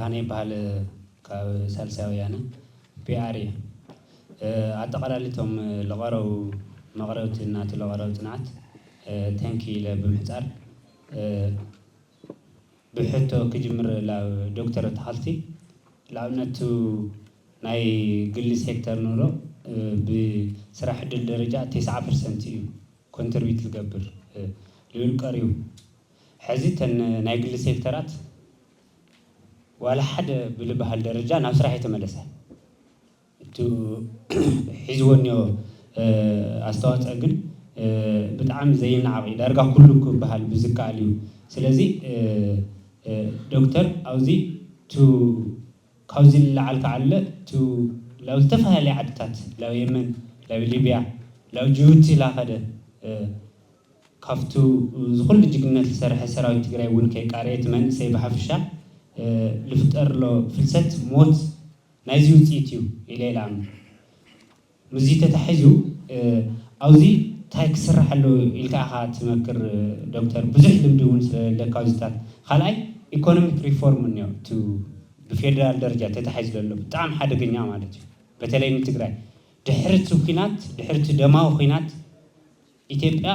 ኣነ ይበሃል። ካብ ሳልሳይ ወያነ ፒኣር እየ። ኣጠቓላሊቶም ለቐረቡ መቕረብቲ እናቲ ለቐረቡ ፅንዓት ተንኪ ኢለ ብምሕፃር ብሕቶ ክጅምር ላብ ዶክተር ተኸልቲ ንኣብነቱ ናይ ግሊ ሴክተር ንብሎ ብስራሕ ዕድል ደረጃ ተስዓ ፐርሰንት እዩ ኮንትሪቢት ዝገብር ልብል ቀሪቡ። ሕዚ ተን ናይ ግሊ ሴክተራት ዋላ ሓደ ብልበሃል ደረጃ ናብ ስራሕ የተመለሰ። እቲ ሒዝዎ እኒኦ ኣስተዋፅኦ ግን ብጣዕሚ ዘይነዓቕ እዩ። ዳርጋ ኩሉ ክበሃል ብዝከኣል እዩ። ስለዚ ዶክተር ኣብዚ ቱ ካብዚ ንላዓል ከዓለ ቱ ናብ ዝተፈላለየ ዓድታት ናብ የመን ናብ ሊብያ ናብ ጅቡቲ ላኸደ ካብቱ ዝኩሉ ጅግነት ዝሰርሐ ሰራዊት ትግራይ እውን ከይቃረየ እቲ መንእሰይ ብሓፈሻ ልፍጠር ኣሎ ፍልሰት ሞት ናይዚ ውፅኢት እዩ ኢለ ይልኣም። ምስዚ ተታሒዙ ኣብዚ እንታይ ክስራሕ ኣለዎ ኢልካ ኢኻ ትመክር ዶክተር? ብዙሕ ልምዲ እውን ስለለካ ኣብዚታት ካልኣይ ኢኮኖሚክ ሪፎርም እኒኦ እቲ ብፌደራል ደረጃ ተታሒዙ ዘሎ ብጣዕሚ ሓደገኛ ማለት እዩ። በተለይ ንትግራይ ድሕርቲ ኩናት ድሕርቲ ደማዊ ኩናት ኢትዮጵያ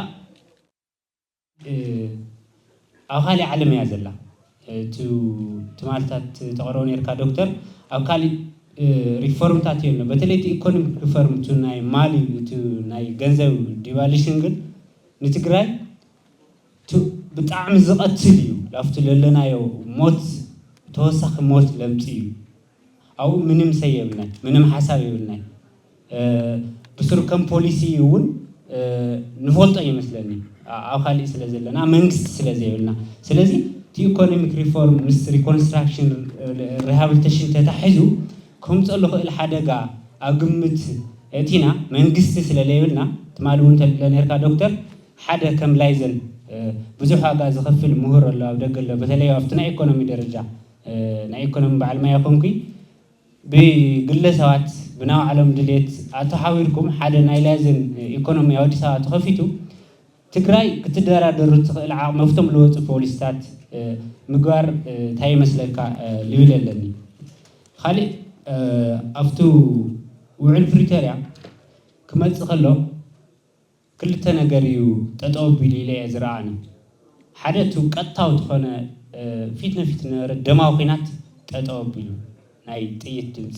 ኣብ ካሊእ ዓለም እያ ዘላ። ትማልታት ተቕርቦ ነርካ ዶክተር ኣብ ካሊእ ሪፎርምታት የሎ። በተለይ እቲ ኢኮኖሚክ ሪፎርም እቲ ናይ ማሊ እቲ ናይ ገንዘብ ዲቫሉሽን ግን ንትግራይ ብጣዕሚ ዝቐትል እዩ። ላፍቱ ለለናዮ ሞት ተወሳኺ ሞት ለምፅ እዩ። ኣብኡ ምንም ሰይ የብልናይ፣ ምንም ሓሳብ የብልናይ። ብስሩ ከም ፖሊሲ እውን ንፈልጦ ይመስለኒ ኣብ ካሊእ ስለ ዘለና መንግስቲ ስለ ዘይብልና። ስለዚ እቲ ኢኮኖሚክ ሪፎርም ምስ ሪኮንስትራክሽን ሪሃብሊቴሽን ተታሒዙ ከምፀሉ ክእል ሓደጋ ኣብ ግምት እቲና መንግስቲ ስለ ዘይብልና ትማሊ እውን ተልለ ነርካ ዶክተር ሓደ ከም ላይዘን ብዙሕ ዋጋ ዝኸፍል ምሁር ኣሎ ኣብ ደገ ኣሎ በተለይ ኣብቲ ናይ ኢኮኖሚ ደረጃ ናይ ኢኮኖሚ በዓል ማይ ኮንኩ ብግለሰባት ብናይ ባዕሎም ድሌት ኣተሓዊርኩም ሓደ ናይ ላይዘን ኢኮኖሚ ኣብ ኣዲስ ኣበባ ተኸፊቱ ትግራይ ክትደራደሩ ትኽእል ዓቕሚ ኣብቶም ለወፁ ፖሊስታት ምግባር እንታይ ይመስለካ ልብል ኣለኒ። ካሊእ ኣብቲ ውዕል ፕሪቶርያ ክመፅእ ከሎ ክልተ ነገር እዩ ጠጠው ቢሉ ኢለ እየ ዝረኣኒ። ሓደ እቲ ቀጥታዊ ዝኾነ ፊት ንፊት ዝነበረ ደማዊ ኲናት ጠጠው ኣቢሉ ናይ ጥይት ድምፂ።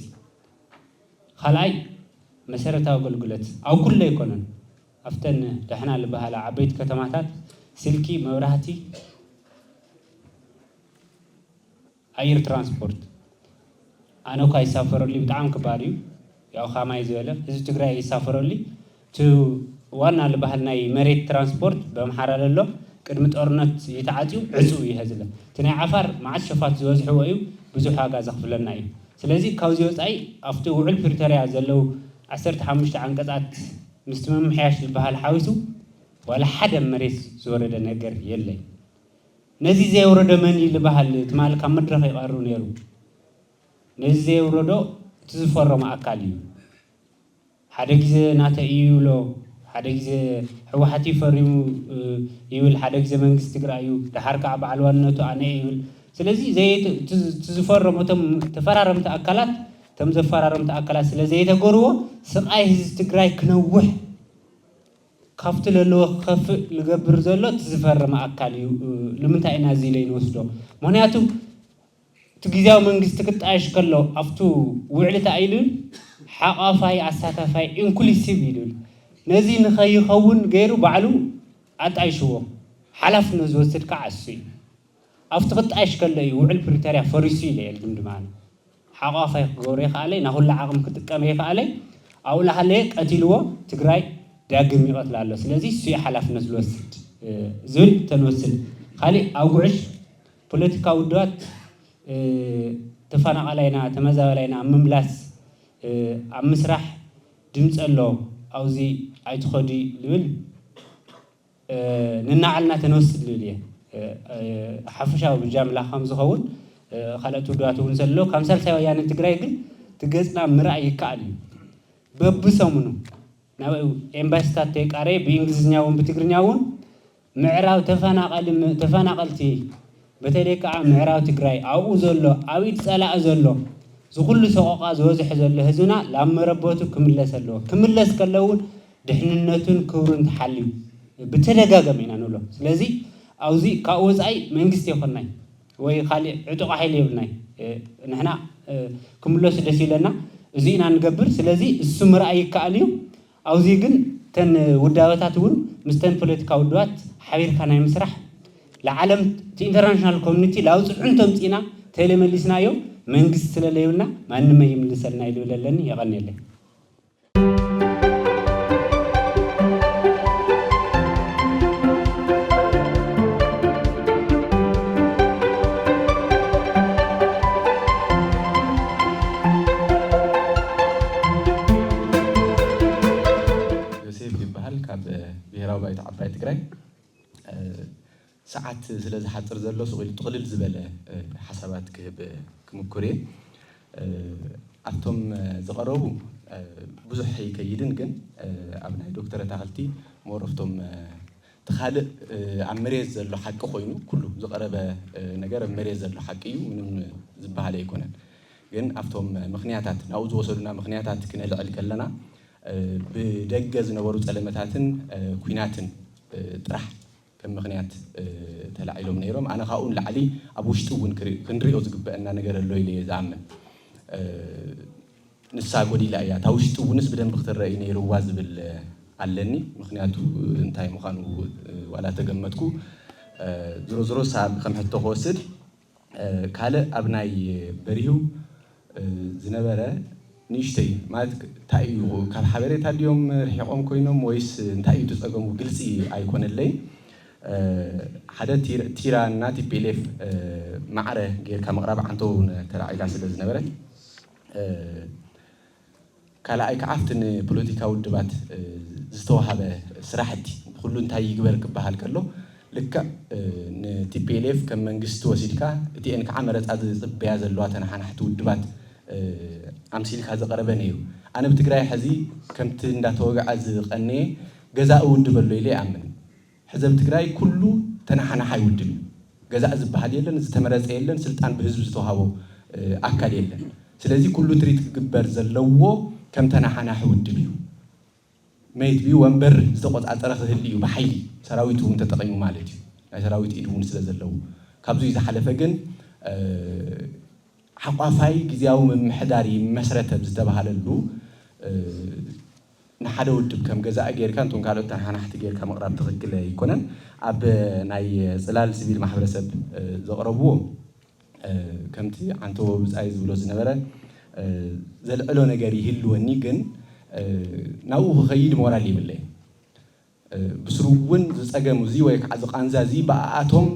ካልኣይ መሰረታዊ ኣገልግሎት ኣብ ኩሉ ኣይኮነን ኣብተን ደሕና ዝበሃላ ዓበይቲ ከተማታት ስልኪ፣ መብራህቲ፣ ኣየር ትራንስፖርት ኣነ እኳ ይሳፈረሉ ብጣዕሚ ክባድ እዩ። ያው ካማይ ዝበለ ህዝቢ ትግራይ ይሳፈረሉ እቲ ዋና ዝበሃል ናይ መሬት ትራንስፖርት በምሓራ ዘሎ ቅድሚ ጦርነት ይተዓፅዩ ዕፁ እዩ ሀዝለ እቲ ናይ ዓፋር መዓት ሸፋት ዝበዝሕዎ እዩ ብዙሕ ዋጋ ዘኽፍለና እዩ። ስለዚ ካብዚ ወፃኢ ኣብቲ ውዕል ፕሪቶርያ ዘለዉ ዓሰርተ ሓሙሽተ ዓንቀፃት ምስቲ ምምሕያሽ ዝበሃል ሓዊሱ ዋላ ሓደ መሬት ዝወረደ ነገር የለይ። ነዚ ዘየውረዶ መን እዩ ዝበሃል ትማል ካብ መድረኽ ይቐርብ ነይሩ። ነዚ ዘየውረዶ እቲ ዝፈረመ ኣካል እዩ። ሓደ ግዜ ናተ እዩ ይብሎ፣ ሓደ ግዜ ህወሓት እዩ ፈሪሙ ይብል፣ ሓደ ግዜ መንግስቲ ትግራይ እዩ፣ ደሓር ከዓ በዓል ዋንነቱ ኣነ እዩ ይብል። ስለዚ እቲ ዝፈረሙ እቶም ተፈራረምቲ ኣካላት እቶም ዘፈራረምቲ ኣካላት ስለ ዘየተገርዎ ስቃይ ህዝቢ ትግራይ ክነውሕ ካብቲ ለለዎ ክኸፍእ ልገብር ዘሎ እቲ ዝፈረመ ኣካል እዩ። ንምንታይ ኢና እዚ ኢለ ይንወስዶ? ምክንያቱ እቲ ግዜያዊ መንግስቲ ክጣየሽ ከሎ ኣብቱ ውዕሊ ተኣይሉን ሓቋፋይ ኣሳታፋይ ኢንኩሊሲቭ ይብል ነዚ ንኸይኸውን ገይሩ ባዕሉ ኣጣይሽዎ ሓላፍነት ዝወስድ ከዓ እሱ እዩ። ኣብቲ ክጣየሽ ከሎ እዩ ውዕል ፕሪቶርያ ፈሪሱ ኢለ እየ ድምድማነ። ሓቋፋይ ክገብሮ ይኽኣለይ፣ ናኹላ ዓቕሚ ክጥቀም ይኽኣለይ፣ ኣብኡ ላሃለየ ቀቲልዎ ትግራይ ዳግም ይቐትላ ኣሎ። ስለዚ እሱ እዩ ሓላፍነት ዝወስድ ዝብል ተንወስድ። ካሊእ ኣብ ጉዕሽ ፖለቲካዊ ውድባት ተፈናቐላይና ተመዛበላይና ኣብ ምምላስ ኣብ ምስራሕ ድምፂ ኣሎ ኣብዚ ኣይትኸዱ ዝብል ንናዓልና ተንወስድ ልብል እየ። ሓፈሻዊ ብጃምላ ከም ዝኸውን ካልኦት ውድባት እውን ዘሎ ካብ ሳልሳይ ወያነ ትግራይ ግን ትገፅና ምርኣይ ይከኣል እዩ። በብሰሙኑ ናብ ኤምባሲታት ተቃረየ ብእንግሊዝኛ እውን ብትግርኛ እውን ምዕራብ ተፈናቐሊ ተፈናቐልቲ በተለይ ከዓ ምዕራብ ትግራይ ኣብኡ ዘሎ ኣብ ኢድ ፀላኢ ዘሎ እዚ ኩሉ ሰቆቃ ዝበዝሐ ዘሎ ህዝብና ላብ መረበቱ ክምለስ ኣለዎ። ክምለስ ከሎ እውን ድሕንነቱን ክብሩን ተሓልዩ ብተደጋጋሚ ኢና ንብሎ። ስለዚ ኣብዚ ካብኡ ወፃኢ መንግስቲ የኮናይ ወይ ካሊእ ዕጡቕ ሓይሊ የብልናይ። ንሕና ክምለሱ ደስ ይብለና፣ እዚ ኢና ንገብር። ስለዚ እሱ ምርኣይ ይከኣል እዩ። ኣብዚ ግን እተን ውዳበታት እውን ምስተን ፖለቲካ ውድባት ሓቢርካ ናይ ምስራሕ ለዓለም እቲ ኢንተርናሽናል ኮሚኒቲ ላውፅዑ እንተምፂና ተለመሊስናዮ መንግስቲ ስለለይብልና ማንም ኣይምልሰልና ይልብል ኣለኒ። የቐንየለይ። ዮሴፍ ይበሃል፣ ካብ ብሄራዊ ባይቶ ዓባይ ትግራይ። ሰዓት ስለ ዝሓፅር ዘሎ ስቕ ኢሉ ጥቕልል ዝበለ ሓሳባት ክህብ ክምኩር እየ። ኣብቶም ዝቐረቡ ብዙሕ ኣይከይድን፣ ግን ኣብ ናይ ዶክተር ኣታኽልቲ ሞር ኣብቶም እቲ ካልእ ኣብ መሬት ዘሎ ሓቂ ኮይኑ ኩሉ ዝቐረበ ነገር ኣብ መሬት ዘሎ ሓቂ እዩ፣ ምንም ዝበሃል ኣይኮነን። ግን ኣብቶም ምኽንያታት ናብኡ ዝወሰዱና ምኽንያታት ክነልዕል ከለና ብደገ ዝነበሩ ጸለመታትን ኲናትን ጥራሕ ከም ምኽንያት ተላዒሎም ነይሮም። ኣነ ካብኡ ንላዕሊ ኣብ ውሽጢ እውን ክንሪኦ ዝግበአና ነገር ኣሎ ኢለ እየ ዝኣምን። ንሳ ጎዲላ እያ፣ እታ ውሽጢ እውንስ ብደንቢ ክትረአ እዩ ነይርዋ ዝብል ኣለኒ። ምኽንያቱ እንታይ ምዃኑ ዋላ ተገመትኩ። ዝሮ ዝሮ ሳብ ከም ሕቶ ክወስድ ካልእ ኣብ ናይ በሪሁ ዝነበረ ንእሽተይ ማለት እንታይ እዩ፣ ካብ ሓበሬታ ድዮም ርሒቖም ኮይኖም ወይስ እንታይ እዩ እቲ ጸገሙ ግልጺ ኣይኮነለይ። ሓደ ቲራ እና ቲፒኤልኤፍ ማዕረ ጌርካ ምቕራብ ዓንቶ ተላዒላ ስለ ዝነበረት ካልኣይ ከዓ ኣብቲ ንፖለቲካ ውድባት ዝተዋሃበ ስራሕቲ ኩሉ እንታይ ይግበር ክበሃል ከሎ ልክዕ ንቲፒኤልኤፍ ከም መንግስቲ ወሲድካ እቲኤን ከዓ መረፃ ዝፅበያ ዘለዋ ተነሓናሕቲ ውድባት ኣምሲልካ ዝቐረበ ነይሩ። ኣነ ብትግራይ ሕዚ ከምቲ እንዳተወግዐ ዝቐነየ ገዛኢ ውድብ ኣሎ ኢለ ይኣምን። ሕዚ ኣብ ትግራይ ኩሉ ተነሓናሓይ ውድብ እዩ። ገዛኢ ዝበሃል የለን፣ ዝተመረፀ የለን፣ ስልጣን ብህዝቢ ዝተዋሃቦ ኣካል የለን። ስለዚ ኩሉ ትሪት ክግበር ዘለዎ ከም ተነሓናሒ ውድብ እዩ። መይትቢ ወንበር ዝተቆፃፀረ ክህል እዩ ብሓይሊ ሰራዊት እውን ተጠቂሙ ማለት እዩ። ናይ ሰራዊት ኢድ እውን ስለ ዘለዎ ካብዙይ ዝሓለፈ ግን ሓቋፋይ ግዜያዊ ምምሕዳር ይመስረት ኣብ ዝተባሃለሉ ንሓደ ውድብ ከም ገዛኢ ጌርካ እንቶም ካልኦት ተናሓናሕቲ ጌርካ ምቕራብ ትኽክል ኣይኮነን። ኣብ ናይ ፅላል ሲቪል ማሕበረሰብ ዘቕረብዎ ከምቲ ዓንተቦ ብፃይ ዝብሎ ዝነበረ ዘልዕሎ ነገር ይህልወኒ፣ ግን ናብኡ ክኸይድ ሞራል ይብለይ። ብስሩ እውን ዝፀገም እዚ ወይ ከዓ ዝቃንዛ እዚ ብኣኣቶም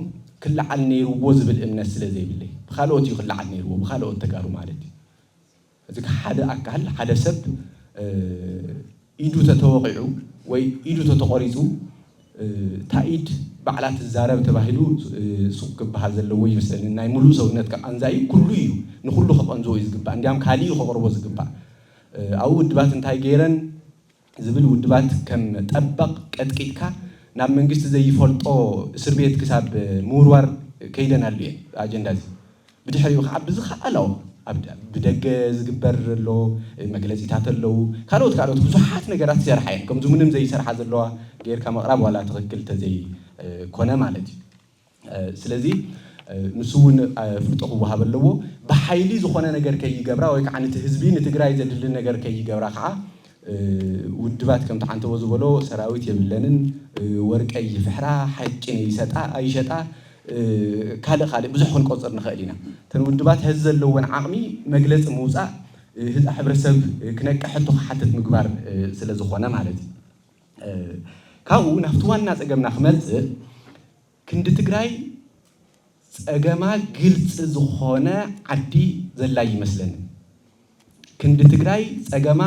ክለዓል ነይርዎ ዝብል እምነት ስለ ዘይብለይ፣ ብካልኦት እዩ ክለዓል ነይርዎ፣ ብካልኦት ተጋሩ ማለት እዩ። እዚ ሓደ ኣካል ሓደ ሰብ ኢዱ ተተወቂዑ ወይ ኢዱ ተተቆሪፁ እታ ኢድ ባዕላ ትዛረብ ተባሂሉ ሱቅ ክበሃል ዘለዎ ይመስለኒ። ናይ ሙሉእ ሰውነትካ ቃንዛ እዩ፣ ኩሉ እዩ፣ ንኩሉ ከቐንዝዎ እዩ ዝግባእ። እንዲያም ካሊእ እዩ ከቕርቦ ዝግባእ። ኣብኡ ውድባት እንታይ ገይረን ዝብል ውድባት ከም ጠበቕ ቀጥቂጥካ ናብ መንግስቲ ዘይፈልጦ እስር ቤት ክሳብ ምውርዋር ከይደን ኣሉ እየን ኣጀንዳ እዚ። ብድሕሪኡ ከዓ ብዝኸኣሎ ኣብ ደ- ብደገ ዝግበር ኣሎ መግለፂታት ኣለዉ፣ ካልኦት ካልኦት ብዙሓት ነገራት ይሰርሓ እየን። ከምዚ ምንም ዘይሰርሓ ዘለዋ ጌርካ ምቕራብ ዋላ ትኽክል ተዘይ ኮነ ማለት እዩ። ስለዚ ንሱ እውን ፍልጦ ክወሃብ ኣለዎ። ብሓይሊ ዝኾነ ነገር ከይገብራ ወይ ከዓ ነቲ ህዝቢ ንትግራይ ዘድሊ ነገር ከይገብራ ከዓ ውድባት ከምቲ ዓንተቦ ዝበሎ ሰራዊት የብለንን፣ ወርቂ ይፍሕራ፣ ሓጭን ይሰጣ ኣይሸጣ፣ ካልእ ካልእ ብዙሕ ክንቆፅር ንኽእል ኢና። እተን ውድባት ሕዚ ዘለወን ዓቕሚ መግለፂ ምውፃእ ህዝቢ ሕብረተሰብ ክነቅሐቶ ክሓትት ምግባር ስለ ዝኾነ ማለት እዩ። ካብኡ ናብቲ ዋና ፀገምና ክመፅእ ክንዲ ትግራይ ጸገማ ግልጺ ዝኾነ ዓዲ ዘላ ይመስለኒ። ክንዲ ትግራይ ጸገማ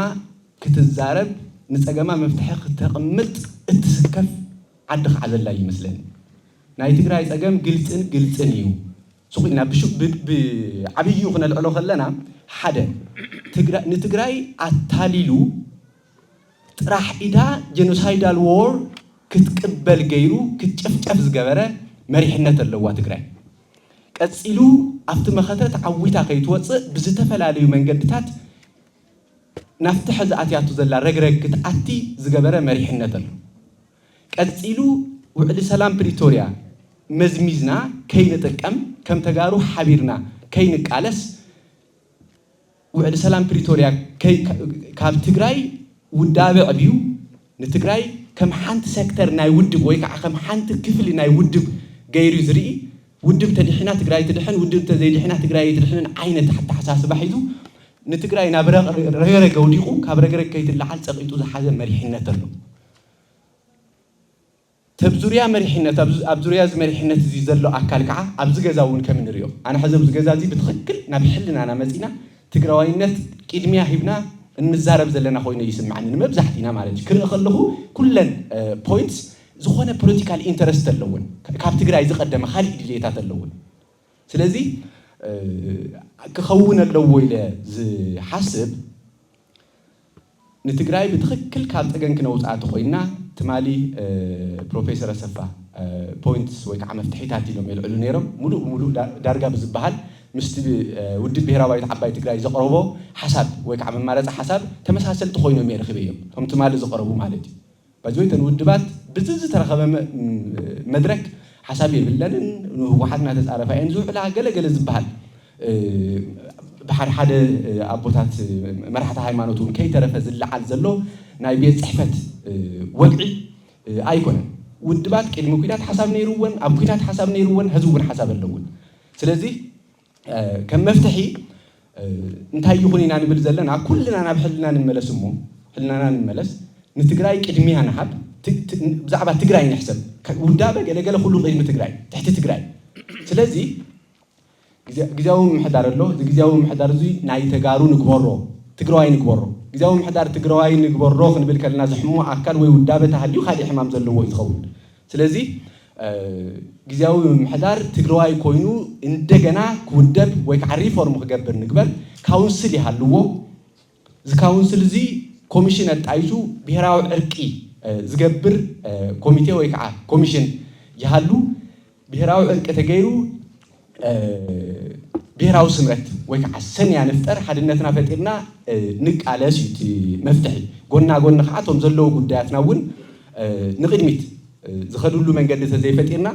ክትዛረብ፣ ንጸገማ መፍትሒ ክተቕምጥ እትስከፍ ዓዲ ከዓ ዘላ ይመስለኒ። ናይ ትግራይ ጸገም ግልጽን ግልጽን እዩ። ሱቕ ኢልና ብሹ- ብ- ብዓብይኡ ክነልዕሎ ከለና ሓደ ትግራ- ንትግራይ ኣታሊሉ ጥራሕ ኢዳ ጀኖሳይዳል ዎር ክትቅበል ገይሩ ክትጨፍጨፍ ዝገበረ መሪሕነት ኣለዋ ትግራይ። ቀጺሉ ኣብቲ መኸተ ተዓዊታ ከይትወፅእ ብዝተፈላለዩ መንገድታት ናብቲ ሕዚ ኣትያቱ ዘላ ረግረግ ክትኣቲ ዝገበረ መሪሕነት ኣሎ። ቀጺሉ ውዕሊ ሰላም ፕሪቶርያ መዝሚዝና ከይንጥቀም፣ ከም ተጋሩ ሓቢርና ከይንቃለስ፣ ውዕሊ ሰላም ፕሪቶርያ ከይ- ካብ ትግራይ ውዳበ ዕብዩ ንትግራይ ከም ሓንቲ ሴክተር ናይ ውድብ ወይ ከዓ ከም ሓንቲ ክፍሊ ናይ ውድብ ገይሩ ዝርኢ፣ ውድብ ተድሒና ትግራይ ትድሕን፣ ውድብ ተዘይድሒና ትግራይ ኣይትድሕንን ዓይነት ኣተሓሳስባ ሒዙ ንትግራይ ናብ ረግረግ ኣውዲቑ ካብ ረግረግ ከይትለዓል ፀቒጡ ዝሓዘ መሪሕነት ኣሎ። ተብ ዙርያ መሪሕነት ኣብ ዙርያ እዚ መሪሕነት እዚ ዘሎ ኣካል ከዓ ኣብዚ ገዛ እውን ከም ንሪኦ ኣነ ሕዚ ኣብዚ ገዛ እዚ ብትኽክል ናብ ሕልናና መፂና ትግራዋይነት ቅድሚያ ሂብና እንዛረብ ዘለና ኮይኑ ይስምዓኒ ንመብዛሕቲና ማለት እዩ። ክርኢ ከለኹ ኩለን ፖይንትስ ዝኾነ ፖለቲካል ኢንተረስት ኣለውን፣ ካብ ትግራይ ዝቐደመ ካሊእ ድልየታት ኣለውን። ስለዚ ክኸውን ኣለዎ ኢለ ዝሓስብ ንትግራይ ብትኽክል ካብ ፀገም ክነውፅኣ ተኾይንና ትማሊ ፕሮፌሰር ኣሰፋ ፖይንትስ ወይ ከዓ መፍትሒታት ኢሎም የልዕሉ ነይሮም። ሙሉእ ብሙሉእ ዳርጋ ብዝበሃል ምስቲ ውድብ ብሄራዊት ዓባይ ትግራይ ዘቕረቦ ሓሳብ ወይ ከዓ መማረፂ ሓሳብ ተመሳሰልቲ ኮይኖም እየ ረኺበዮም፣ እቶም ትማሊ ዝቐረቡ ማለት እዩ። ባይዘወይ እተን ውድባት ብዚ ዝተረኸበ መድረክ ሓሳብ የብለንን፣ ንህወሓት እናተፃረፋ እየን ዝውዕላ ገለ ገለ ዝበሃል ብሓደ ሓደ ኣቦታት መራሕቲ ሃይማኖት እውን ከይተረፈ ዝለዓል ዘሎ ናይ ቤት ፅሕፈት ወግዒ ኣይኮነን። ውድባት ቅድሚ ኩናት ሓሳብ ነይርወን፣ ኣብ ኩናት ሓሳብ ነይርወን፣ ሕዚ እውን ሓሳብ ኣለውን። ስለዚ ከም መፍትሒ እንታይ ይኹን ኢና ንብል ዘለና? ኩልና ናብ ሕልና ንመለስ እሞ ሕልናና ንመለስ፣ ንትግራይ ቅድሚያ ንሃብ፣ ብዛዕባ ትግራይ ንሕሰብ። ውዳበ ገለገለ ኩሉ ቅድሚ ትግራይ፣ ትሕቲ ትግራይ። ስለዚ ግዝያዊ ምምሕዳር ኣሎ። እዚ ግዝያዊ ምምሕዳር እዚ ናይ ተጋሩ ንግበሮ፣ ትግራዋይ ንግበሮ። ግዝያዊ ምምሕዳር ትግራዋይ ንግበሮ ክንብል ከለና ዝሕሞ ኣካል ወይ ውዳበ ተሃልዩ ካሊእ ሕማም ዘለዎ እዩ ዝኸውን። ስለዚ ግዝያዊ ምምሕዳር ትግራዋይ ኮይኑ እንደገና ክውደብ ወይ ከዓ ሪፎርም ክገብር ንግበር። ካውንስል ይሃልዎ። እዚ ካውንስል እዚ ኮሚሽን ኣጣይሹ ብሄራዊ ዕርቂ ዝገብር ኮሚቴ ወይ ከዓ ኮሚሽን ይሃሉ። ብሄራዊ ዕርቂ ተገይሩ ብሄራዊ ስምረት ወይ ከዓ ሰንያ ንፍጠር፣ ሓድነትና ፈጢርና ንቃለስ እዩ እቲ መፍትሒ። ጎና ጎኒ ከዓ እቶም ዘለዉ ጉዳያትና እውን ንቕድሚት ዝኸድሉ መንገዲ ተዘይፈጢርና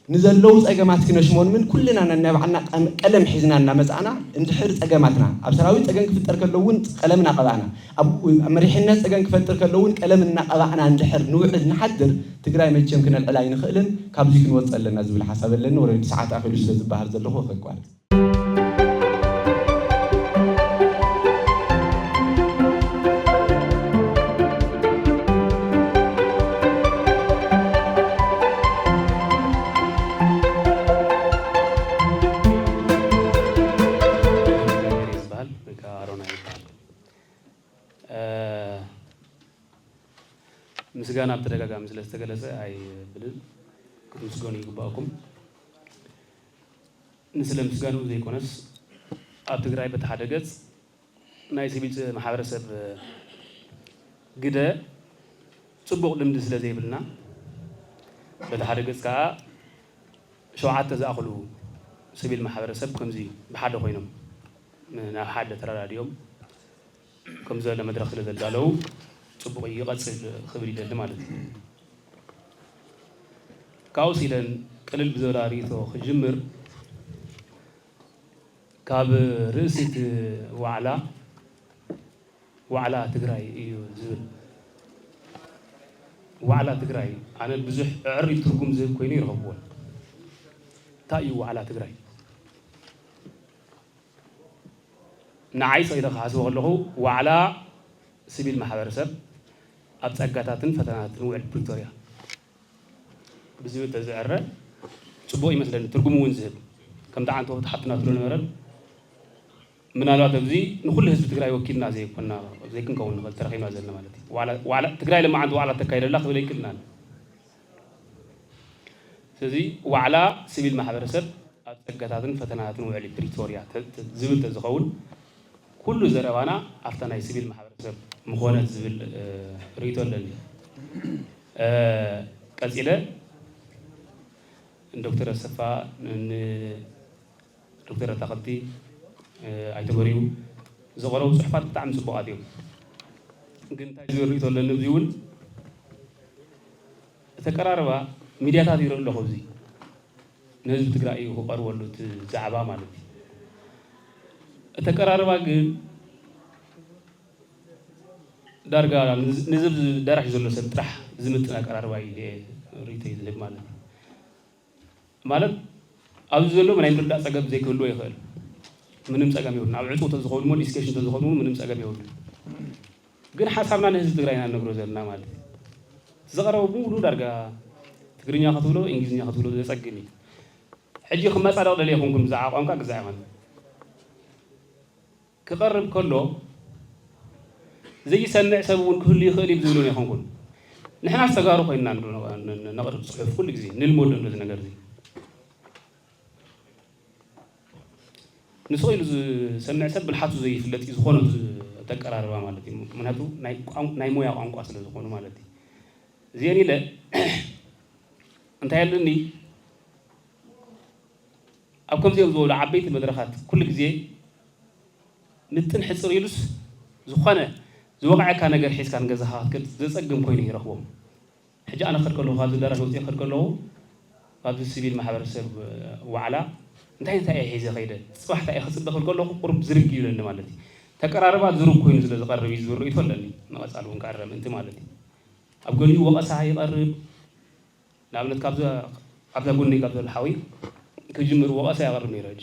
ንዘለዉ ፀገማት ክነሽሞንምን ኩልና ነናይ ባዕልና ቀለም ሒዝና እናመፃእና እንድሕር ፀገማትና ኣብ ሰራዊት ፀገም ክፍጠር ከሎ እውን ቀለም እናቐባእና ኣብ መሪሕነት ፀገም ክፈጥር ከሎ እውን ቀለም እናቐባእና እንድሕር ንውዕል ንሓድር ትግራይ መቸም ክነልዕል ኣይንኽእልን። ካብዚ ክንወፅእ ኣለና ዝብል ሓሳብ ኣለኒ። ወረዲ ሰዓት ኣኺሉ ስለ ዝበሃል ዘለኹ ከቋርፅ። ምስጋና ብተደጋጋሚ ስለ ዝተገለጸ ኣይብልን፣ ክትምስገኑ ይግባእኩም። ንስለ ምስጋንኡ ዘይኮነስ ኣብ ትግራይ በቲ ሓደ ገጽ ናይ ሲቪል ማሕበረሰብ ግደ ጽቡቕ ልምዲ ስለ ዘይብልና፣ በቲ ሓደ ገጽ ከኣ ሸውዓተ ዝኣኽሉ ሲቪል ማሕበረሰብ ከምዚ ብሓደ ኮይኖም ናብ ሓደ ተረዳዲኦም ከም ዘሎ መድረኽ ስለ ዘዳለዉ ጽቡቕ እዩ፣ ይቐጽል ክብል ይደሊ ማለት እዩ። ካብኡ ሲለን ቅልል ብዘበላ ርእይቶ ክጅምር፣ ካብ ርእሲ እቲ ዋዕላ ዋዕላ ትግራይ እዩ ዝብል። ዋዕላ ትግራይ ኣነ ብዙሕ ኣዕሪ ትርጉም ዝህብ ኮይኑ ይረኸብዎን። እንታይ እዩ ዋዕላ ትግራይ? ንዓይ ሰኢለ ክሓስቦ ከለኹ ዋዕላ ሲቪል ማሕበረሰብ ኣብ ፀጋታትን ፈተናትን ውዕል ፕሪቶርያ ብዝብል ተዝዕረ ፅቡቕ ይመስለኒ፣ ትርጉም እውን ዝህብ። ከምቲ ዓንተቦት ሓፍትና ትብሎ ነበረን፣ ምናልባት ኣብዚ ንኩሉ ህዝቢ ትግራይ ወኪልና ዘይኮና ዘይክንከውን ንኽእል ተረኺብና ዘለና ማለት እዩ። ዋዕላ ትግራይ ለማዓንቲ ዋዕላ ተካይደላ ክብል ኣይክእልናን። ስለዚ ዋዕላ ሲቪል ማሕበረሰብ ኣብ ፀጋታትን ፈተናታትን ውዕሊ ፕሪቶርያ ዝብል ተዝኸውን ኩሉ ዘረባና ኣብታ ናይ ሲቪል ማሕበረሰብ ምኾነት ዝብል ርእይቶ ኣለኒ። ቀፂለ ንዶክተር ኣሰፋ ን ዶክተር ኣታኽልቲ፣ ኣይተ በሪሁ ዘቕረቡ ፅሑፋት ብጣዕሚ ፅቡቓት እዮም። ግን እንታይ ዝብል ርእይቶ ኣለኒ ኣብዚ እውን፣ እቲ ኣቀራርባ ሚድያታት ይርኢ ኣለኹ፣ እዚ ንህዝቢ ትግራይ እዩ ክቐርበሉ እቲ ዛዕባ ማለት እዩ። እቲ ኣቀራርባ ግን ዳርጋ ንዚ- ንዚ ኣብዚ ኣዳራሽ ዘሎ ሰብ ጥራሕ ዝምጥን ኣቀራርባ እዩ ርእይቶ እዩ ዝህብ ማለት እዩ። ማለት ኣብዚ ዘሎ ናይ ምርዳእ ፀገም ዘይክህልዎ ይኽእል፣ ምንም ፀገም የብሉን። ኣብ ዕፁ ተዝኸውን እሞ ዲስከሽን ተዝኸውን እሞ ምንም ፀገም የብሉን። ግን ሓሳብና ንህዝቢ ትግራይ ኢና ንነግሮ ዘለና ማለት እዩ። ዝቐረበ ብምሉ ዳርጋ ትግርኛ ክትብሎ እንግሊዝኛ ክትብሎ ዘፀግም እዩ። ሕጂ ክመፃደቕ ደልየ ይኹንኩም ብዛዕባ ቋንቋ ግዛዕ ይኾን ክቐርብ ከሎ ዘይሰምዕ ሰብ እውን ክህሉ ይኽእል እዩ ዝብሉን ኣይኮንኩን። ንሕናስ ተጋሩ ኮይንና ንዶ ነቕርብ ፅሑፍ ኩሉ ግዜ ንልመዶ እንዶ እዚ ነገር እዚ ንስቕ ኢሉ ዝሰምዕ ሰብ ብልሓቱ ዘይፍለጥ እዩ ዝኾነ እቲ ኣቀራርባ ማለት እዩ። ምክንያቱ ናይ ቋን- ናይ ሞያ ቋንቋ ስለ ዝኾኑ ማለት እዩ። እዚአን ኢለ እንታይ ኣለኒ ኣብ ከምዚኦም ዝበሉ ዓበይቲ መድረኻት ኩሉ ግዜ ምጥን ሕፅር ኢሉስ ዝኾነ ዝወቕዐካ ነገር ሒዝካ ንገዛኻ ክትከድ ዘፀግም ኮይኑ ይረኽቦም። ሕጂ ኣነ ክኸድ ከለኹ ካብዚ ኣዳራሽ ወፂአ ክኸድ ከለኹ ካብዚ ሲቪል ማሕበረሰብ ዋዕላ እንታይ እንታይ እየ ሒዘ ከይደ ፅባሕ እንታይ እየ ክፅበ ክብል ከለኹ ቁሩብ ዝርግ ይብለኒ ማለት እዩ። ተቀራርባ ዝሩግ ኮይኑ ስለ ዝቐርብ እዩ ዝብል ርእይቶ ኣለኒ። ንቐፃሊ እውን ክኣረ ምእንቲ ማለት እዩ። ኣብ ገሊኡ ወቐሳ ይቐርብ። ንኣብነት ካብዛ ኣብዛ ጎነይ ካብ ዘሎ ሓዊ ክጅምር ወቐሳ የቕርብ ነይረ። ሕጂ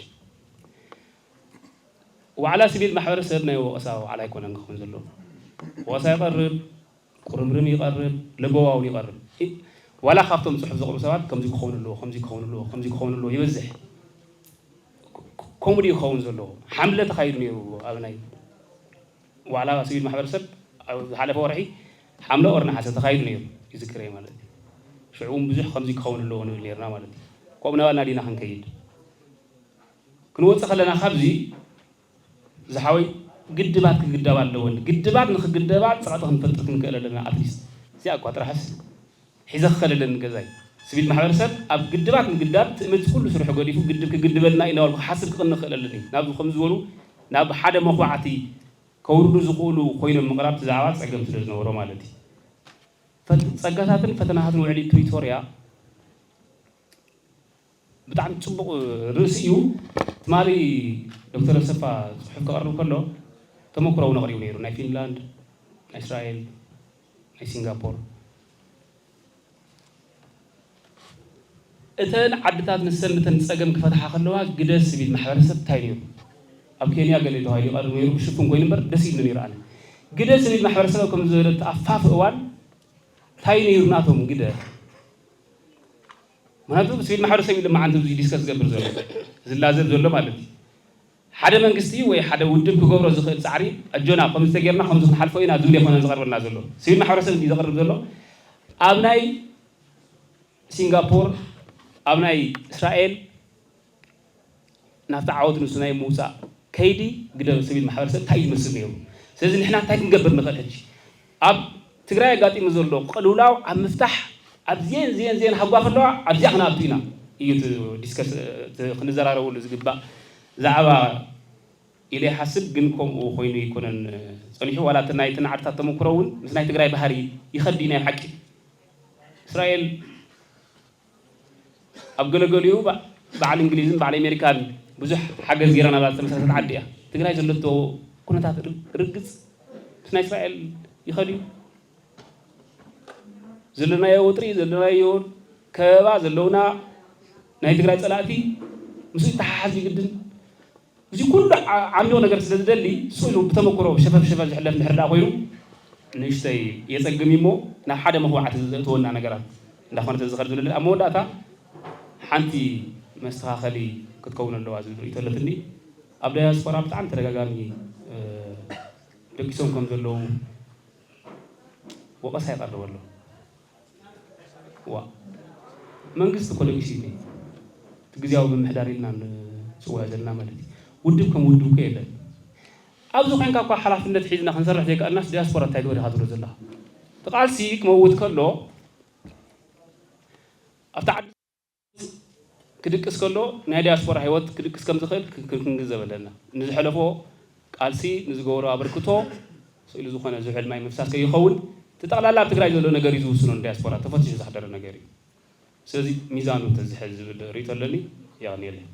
ዋዕላ ሲቪል ማሕበረሰብ ናይ ወቐሳ ዋዕላ ኣይኮነን ክኸውን ዘለዎ። ወቐሳ ይቐርብ፣ ቁርምርም ይቐርብ፣ ለበዋ እውን ይቐርብ። ኢ- ዋላ ካብቶም ፅሑፍ ዘቕርቡ ሰባት ከምዚ ክኸውን ኣለዎ፣ ከምዚ ክኸውን ኣለዎ፣ ከምዚ ክኸውን ኣለዎ ይበዝሕ። ኮ- ኮ- ከምኡ ድዩ ክኸውን ዘለዎ? ሓምለ ተኻይዱ ነይሩ ኣብ ናይ ዋዕላ ሲቪል ማሕበረሰብ ኣብ ዝሓለፈ ወርሒ ሓምለ ወር ነሓሰ ተኻይዱ ነይሩ ይዝክር እየ ማለት እዩ። ሽዑ እውን ብዙሕ ከምዚ ክኸውን ኣለዎ ንብል ነይርና ማለት እዩ። ከምኡ ናባልና ዲና ክንከይድ ክንወፅእ ከለና ካብዚ ዝሓወይ ግድባት ክግደባ ኣለወን። ግድባት ንክግደባ ፀቕጢ ክንፈጥር ክንክእል ኣለና። ኣትሊስት እዚኣ እኳ ጥራሕስ ሒዘ ክኸደለን ገዛይ ስቪል ማሕበረሰብ ኣብ ግድባት ምግዳብ ትእምት ኩሉ ስርሑ ገዲፉ ግድብ ክግድበልና እዩ እናበልኩ ክሓስብ ክቕኒ ክኽእል ኣለኒ። ናብዚ ከም ዝበሉ ናብ ሓደ መኹባዕቲ ከውርዱ ዝኽእሉ ኮይኖም ምቕራብ እቲ ዛዕባ ፀገም ስለ ዝነበሮ ማለት እዩ። ፈት- ፀጋታትን ፈተናታትን ውዕሊ ፕሪቶርያ ብጣዕሚ ፅቡቕ ርእሲ እዩ። ትማሊ ዶክተር ኣሰፋ ፅሑፍ ከቕርብ ከሎ ተመክሮ እውን ኣቕሪቡ ነይሩ። ናይ ፊንላንድ፣ ናይ እስራኤል፣ ናይ ሲንጋፖር እተን ዓድታት ንሰን ነተን ፀገም ክፈትሓ ከለዋ ግደ ስቪል ማሕበረሰብ እንታይ ነይሩ? ኣብ ኬንያ ገለ ተባሂሉ ይቐርብ ነይሩ፣ ብሽፍን ኮይኑ እምበር ደስ ኢሉ ነይሩ። ኣነ ግደ ስቪል ማሕበረሰብ ኣብ ከምዚ ዝበለ ተኣፋፊ እዋን እንታይ ነይሩ ናቶም ግደ? ምክንያቱ ስቪል ማሕበረሰብ እዩ ልማዓንቲ ብዙ ዲስከስ ዝገብር ዘሎ ዝላዘብ ዘሎ ማለት እዩ። ሓደ መንግስቲ ወይ ሓደ ውድብ ክገብሮ ዝኽእል ፃዕሪ ኣጆና ከምዚ ተጌርና ከምዚ ክንሓልፎ ኢና ዝብል የኮነን ዝቐርበልና ዘሎ። ስቪል ማሕበረሰብ እዩ ዘቕርብ ዘሎ። ኣብ ናይ ሲንጋፖር ኣብ ናይ እስራኤል ናብቲ ዓወት ንሱ ናይ ምውፃእ ከይዲ ግደ ስቪል ማሕበረሰብ እንታይ እዩ ዝመስል ነይሩ? ስለዚ ንሕና እንታይ ክንገብር ንኽእል? ሕጂ ኣብ ትግራይ ኣጋጢሙ ዘሎ ቅልውላው ኣብ ምፍታሕ ኣብዚአን ዚአን ዚአን ሃጓፍ ኣለዋ ኣብዚኣ ክነኣቱ ኢና እዩ እቲ ዲስከስ እቲ ክንዘራረበሉ ዝግባእ ዛዕባ ኢለ ይሓስብ። ግን ከምኡ ኮይኑ ኣይኮነን ፀኒሑ። ዋላ እቲ ናይ ተናዓድታት ተመክሮ እውን ምስ ናይ ትግራይ ባህሪ ይኸዲ ናይ ሓቂ እስራኤል ኣብ ገለገሊኡ በ- በዓል እንግሊዝን በዓል ኣሜሪካን ብዙሕ ሓገዝ ገይራ ናብኣ ዝተመሰረተት ዓዲ እያ። ትግራይ ዘለቶ ኩነታት ር- ርግፅ ምስ ናይ እስራኤል ይኸድ እዩ። ዘለናዮ ወጥሪ ዘለናዮ ከበባ ዘለውና ናይ ትግራይ ፀላእቲ ምስ ይተሓሓዝ ይግድን። እዚ ኩሉ ዓ- ዓሚቕ ነገር ስለ ዝደሊ እሱ ኢሉ ብተመክሮ ሸፈፍ ሸፈፍ ዝሕለፍ እንድሕር ደኣ ኮይኑ ንእሽተይ የፀግም እዩ እሞ ናብ ሓደ መኽባዕቲ ዘእትወና ነገራት እንዳኾነ ተዝኸድ ዝብል ኣብ መወዳእታ ሓንቲ መስተኻኸሊ ክትከውን ኣለዋ ዝብል ርእይቶ ኣለትኒ። ኣብ ዳያስፖራ ብጣዕሚ ተደጋጋሚ ደቂሶም ከም ዘለዉ ወቐሳ ይቐርብ ኣሎ። ዋ መንግስቲ እኮ ደቂሱ እዩ እቲ ግዜያዊ ምምሕዳር ኢልና ንፅውዖ ዘለና ማለት እዩ። ውድብ ከም ውድብ እኮ የለን። ኣብዚ ኮይንካ እኳ ሓላፍነት ሒዝና ክንሰርሕ ዘይከኣልናስ ዲያስፖራ እንታይ ግበር ኢኻ ትብሎ ዘለኻ? እቲ ቃልሲ ክመውት ከሎ ኣብቲ ዓዲ ክድቅስ ከሎ ናይ ዲያስፖራ ህይወት ክድቅስ ከም ዝኽእል ክ- ክ- ክንግንዘብ ኣለና። ንዝሐለፎ ቃልሲ፣ ንዝገበሮ ኣበርክቶ ስእሊ ዝኾነ ዝውሕል ማይ ምፍሳስ ከይኸውን፣ እቲ ጠቕላላ ኣብ ትግራይ ዘሎ ነገር እዩ ዝውስኖ። ንዲያስፖራ ተፈቲሹ ዝሓደረ ነገር እዩ። ስለዚ ሚዛኑ ተዝሕል ዝብል ርእይቶ ኣለኒ። የቐንየለይ።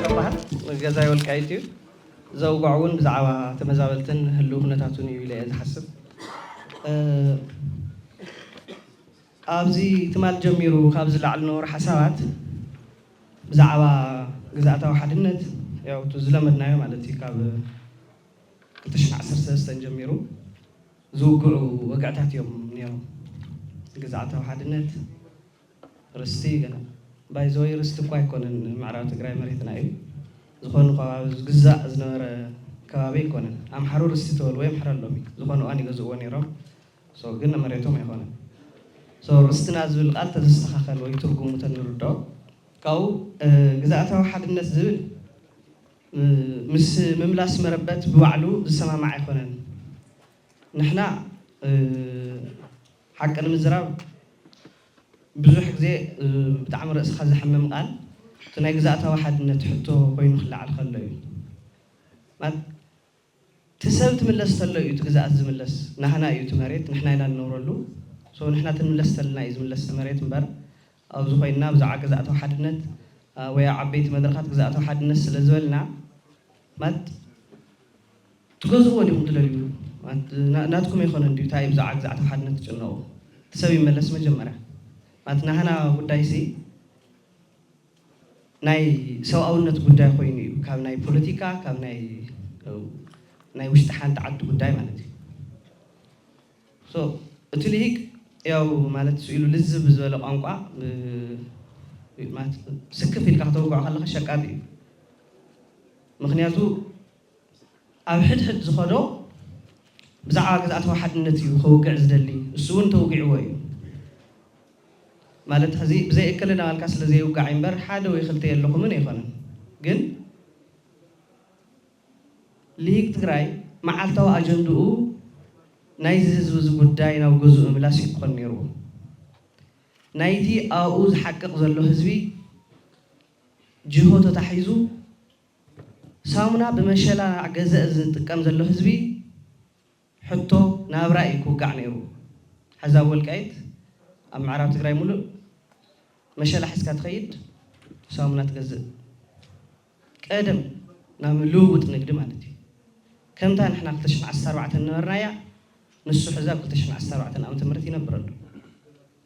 ጸባሃል ገዛይ ወልቃይት እዩ። ዘውግዖ እውን ብዛዕባ ተመዛበልትን ህልው ኩነታቱን እዩ ኢለ እየ ዝሓስብ። እ፣ ኣብዚ ትማል ጀሚሩ ካብ ዝለዓሉ ዝነበሩ ሓሳባት ብዛዕባ ግዝኣታዊ ሓድነት፣ ያው እቲ ዝለመድናዮ ማለት እዩ፣ ካብ ክልተ ሽሕን ዓሰርተ ሰለስተን ጀሚሩ ዝውግዑ ወግዕታት እዮም ነይሮም። ግዝኣታዊ ሓድነት፣ ርስቲ ገና፣ ባይዘወይ ርስቲ እኳ ኣይኮነን፣ ምዕራብ ትግራይ መሬትና እዩ። ዝኾኑ ከባቢ ዝግዛእ ዝነበረ ከባቢ ኣይኮነን። ኣምሓሩ ርስቲ ተበልዎ የምሕረሎም እዩ። ዝኾነ እዋን ይገዝእዎ ነይሮም። So ግን መሬቶም ኣይኮነን። So ርስትና ዝብል ቃል ተዝስተኻኸል ወይ ትርጉሙ ተንርድኦ። ካብኡ፣ እ፣ ግዝኣታዊ ሓድነት ዝብል፣ እ፣ ምስ ምምላስ መረበት ብባዕሉ ዝሰማማዕ ኣይኮነን። ንሕና፣ እ፣ ሓቂ ንምዝራብ ብዙሕ ግዜ፣ እ፣ ብጣዕሚ ርእስኻ ዘሕምም ቃል እቲ ናይ ግዝኣታዊ ሓድነት ሕቶ ኮይኑ ክለዓል ከሎ እዩ። ማለት እቲ ሰብ ትምለስ ተሎ እዩ እቲ ግዝኣት ዝምለስ። ናህና እዩ እቲ መሬት፣ ንሕና ኢና ንነብረሉ። So ንሕና ትንምለስ ተለና እዩ ዝምለስ እቲ መሬት እምበር፣ ኣብዚ ኮይንና ብዛዕባ ግዝኣታዊ ሓድነት፣ እ፣ ወይ ኣብ ዓበይቲ መድረኻት ግዝኣታዊ ሓድነት ስለ ዝበልና፣ ማለት ትገዝእዎ ዲኹም ትደልዩ? ማለት ና-፣ ናትኩም ኣይኮነን ድዩ? እንታይ ብዛዕባ ግዝኣታዊ ሓድነት ትጭነቑ? እቲ ሰብ ይመለስ መጀመርያ። ማለት ናህና ጉዳይሲ ናይ ሰብኣውነት ጉዳይ ኮይኑ እዩ። ካብ ናይ ፖለቲካ፣ ካብ ናይ፣ ናይ ውሽጢ ሓንቲ ዓዲ ጉዳይ ማለት እዩ። So እቲ ልሂቅ ያው ማለት ስኢሉ ልዝብ ዝበለ ቋንቋ፣ እ፣ ማለት ስክፍ ኢልካ ከተውግዖ ከለኻ ሸቃጢ እዩ። ምኽንያቱ ኣብ ሕድሕድ ዝኸዶ ብዛዕባ ግዝኣታዊ ሓድነት እዩ ከውግዕ ዝደሊ። እሱ እውን ተውጊዕዎ እዩ። ማለት ሕዚ ብዘይ እከለ እናበልካ ስለ ዘይውጋዕ እምበር ሓደ ወይ ክልተ የለኹምን ኣይኮነን። ግን ልሂቅ ትግራይ መዓልታዊ ኣጀንድኡ ናይዚ ህዝቢ እዚ ጉዳይ ናብ ገዝኡ ምምላስ እዩ ክኾን ነይርዎ። ናይቲ ኣብኡ ዝሓቅቕ ዘሎ ህዝቢ ጅሆ ተታሒዙ ሳሙና ብመሸላ ገዘእ ዝጥቀም ዘሎ ህዝቢ ሕቶ ናብራ እዩ ክውጋዕ ነይሩ። ሕዚ ኣብ ወልቃይት ኣብ ምዕራብ ትግራይ ሙሉእ መሸላ ሒዝካ ትኸይድ ሳሙና ትገዝእ። ቀደም ናብ ልውውጥ ንግዲ ማለት እዩ። ከምታ ንሕና ክልተ ሽሕን ዓሰርተ ኣርባዕተን ነበርናያ ንሱ ሕዚ ኣብ ክልተ ሽሕን ዓሰርተ ኣርባዕተን ዓመተ ምህረት ይነብር ኣሎ።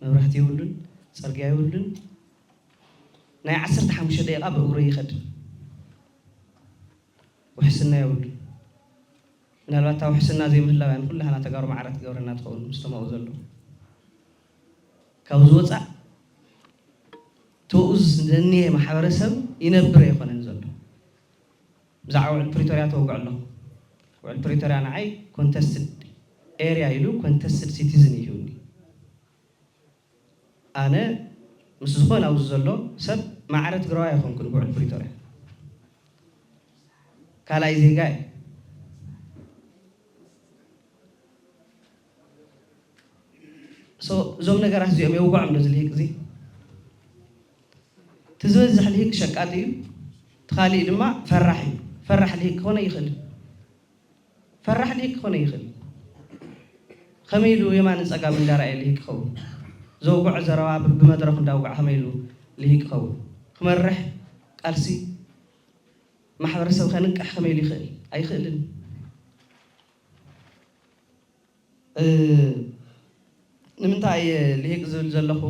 መብራህቲ የብሉን፣ ጽርግያ የብሉን። ናይ ዓሰርተ ሓሙሽተ ደቂቓ ብእግሩ ይኸድ። ውሕስና የብሉን። ምናልባት እታ ውሕስና ዘይምህላው እያ ንኩላህና ተጋሩ ማዕረ ትገብረና ትኸውን ምስቶም ኣብኡ ዘለዉ። ካብዚ ወፃእ ተኡ ዘኒሀ ማሕበረሰብ ይነብር ኣይኮነን ዘሎ። ብዛዕባ ውዕል ፕሪቶርያ ተወግዖ ኣለኹ። ውዕል ፕሪቶርያ ንዓይ ኮንተስትድ ኤርያ ኢሉ ኮንተስትድ ሲቲዝን ይህብኒ። ኣነ ምስ ዝኾነ ኣብዚ ዘሎ ሰብ ማዕረ ትግራዋይ ኣይኮንኩን ብውዕል ፕሪቶርያ። ካልኣይ ዜጋ እየ። So እዞም ነገራት እዚኦም የውግዖም ዶ እዚ ልሂቅ እዚ? እቲ ዝበዝሕ ልሂቅ ሸቃጢ እዩ። እቲ ካሊእ ድማ ፈራሕ እዩ። ፈራሕ ልሂቅ ክኾነ ይኽእል። ፈራሕ ልሂቅ ክኾነ ይኽእል። ከመይ ኢሉ የማንን ጸጋምን እንዳረኣየ ልሂቅ ይኸውን? ዘውግዖ ዘረባ ብመድረኹ እንዳውግዐ ከመይ ኢሉ ልሂቅ ይኸውን? ክመርሕ ቃልሲ ማሕበረሰብ ከንቅሕ ከመይ ኢሉ ይኽእል? ኣይኽእልን። እ፣ ንምንታይ እየ ልሂቅ ዝብል ዘለኹ?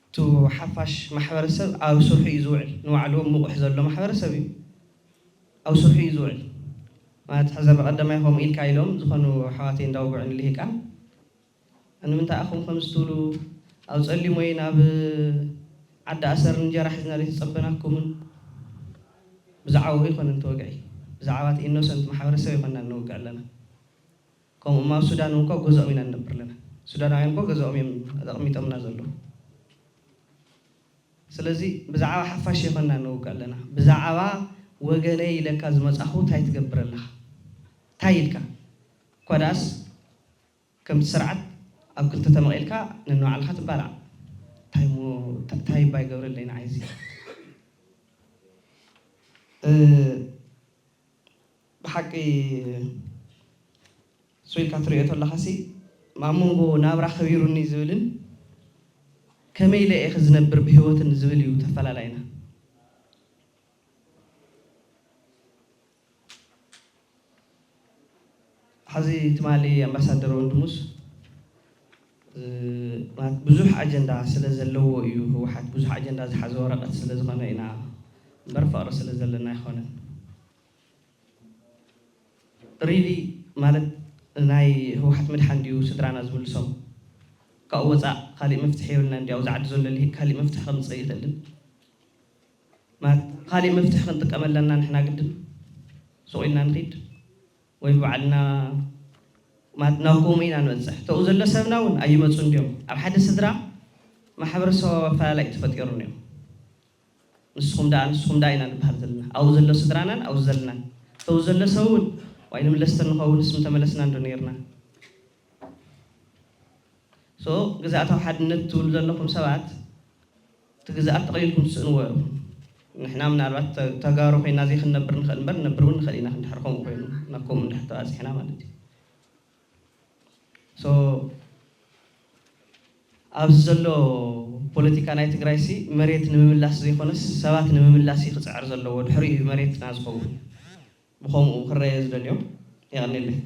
እቱ ሓፋሽ ማሕበረሰብ ኣብ ስርሑ እዩ ዝውዕል። ንባዕሉ ምቑሕ ዘሎ ማሕበረሰብ እዩ። ኣብ ስርሑ እዩ ዝውዕል። ማለት ሕዚ በቐደማይ ከምኡ ኢልካ ኢሎም ዝኾኑ ኣሕዋተይ እንዳውግዑኒ ልሂቃን፣ ንምንታይ ኣኹም ከምዚ ትብሉ? ኣብ ጸሊም ወይ ናብ ዓዲ ኣሰር እንጀራ ሒዝና ዘይተጸበናኩምን? ብዛዕባኡ ኣይኮነን እቲ ወግዒ። ብዛዕባ እቲ ኢኖሰንት ማሕበረሰብ ኣይኮንና ንወግዕ ኣለና። ከምኡ እማ ኣብ ሱዳን እንኳ ገዝኦም ኢና ንነብር ኣለና። ሱዳናውያን እኮ ገዝኦም እዮም ኣቐሚጦምና ዘለዉ። ስለዚ ብዛዕባ ሓፋሽ የኾና ንውግእ ኣለና። ብዛዕባ ወገነይ ኢለካ ዝመጻኹ እንታይ ትገብር ኣለኻ? እንታይ ኢልካ? እኳ ደኣስ ከምቲ ስርዓት ኣብ ክልተ ተመቒልካ ነንባዕልኻ ትባላዕ። እንታይ እሞ፣ እንታይ እባ ይገብረለይ ንዓይ እዚ? እ፣ ብሓቂ ስቕ ኢልካ ትሪኦ ተለኻሲ፣ ኣብ መንጎ ናብራ ከቢሩኒ ዝብልን ከመይ ኢለ እየ ክዝነብር ብህይወትን ዝብል እዩ ተፈላላይና። ሕዚ ትማሊ ኣምባሳደር ወንድሙስ፣ እ፣ ማለት ብዙሕ ኣጀንዳ ስለ ዘለዎ እዩ፣ ህወሓት ብዙሕ ኣጀንዳ ዝሓዘ ወረቐት ስለ ዝኾነ ኢና እምበር ፍቕሪ ስለ ዘለና ኣይኮነን። ሪሊ ማለት ናይ ህወሓት ምድሓን ድዩ ስድራና ዝምልሶም? ካብኡ ወፃእ ካሊእ መፍትሒ የብልናን ድዩ? ኣብዚ ዓዲ ዘሎ ልሂቅ ካሊእ መፍትሒ ከምፅእ ይኽእል ድዩ? ማለት ካሊእ መፍትሒ ክንጥቀም ኣለና ንሕና ግድን? ሱቕ ኢልና ንኺድ? ወይ ባዕልና ማለት ናብ ከምኡ ኢና ንበፅሕ? ተኡ ዘሎ ሰብና እውን ኣይመፁን ድዮም? ኣብ ሓደ ስድራ ማሕበረሰባዊ ኣፈላላይ ተፈጢሩ እኒኦ። ንስኹም ደኣ፣ ንስኹም ደኣ ኢና ንበሃል ዘለና። ኣብኡ ዘሎ ስድራናን ኣብኡ ዘለናን። ተኡ ዘሎ ሰብ እውን ዋይ ንምለስ ተንኸውንስ ምተመለስና እንዶ ነይርና። ሶ ግዝኣታዊ ሓድነት ትብሉ ዘለኹም ሰባት፣ እቲ ግዝኣት ጠቕሊልኩም ትስእንዎ ኢኹም። ንሕና ምናልባት ተ-፣ ተጋሩ ኮይና ዘይክንነብር ንኽእል እምበር፣ ንነብር እውን ንኽእል ኢና፣ እንድሕር ከምኡ ኮይኑ፣ ናብ ከምኡ እንድሕር ተባፂሕና ማለት እዩ። ሶ ኣብዚ ዘሎ ፖለቲካ ናይ ትግራይ ሲ መሬት ንምምላስ ዘይኮነስ ሰባት ንምምላስ እዩ ክፅዕር ዘለዎ፣ ድሕሪኡ እዩ መሬትና ዝኸውን። ብኸምኡ ክረየ ዝደልዮም። የቐንየለይ።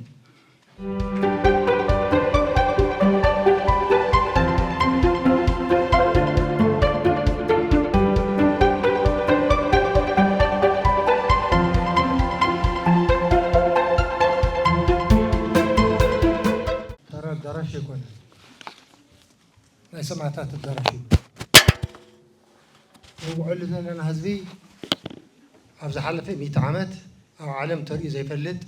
ተራ ኣዳራሽ ኣይኮነን፣ ናይ ሰማእታት ኣዳራሽ እዩ። ንውዕሉ ዘለና ህዝቢ ኣብ ዝሓለፈ ሚእቲ ዓመት ኣብ ዓለም ተርእዩ ዘይፈልጥ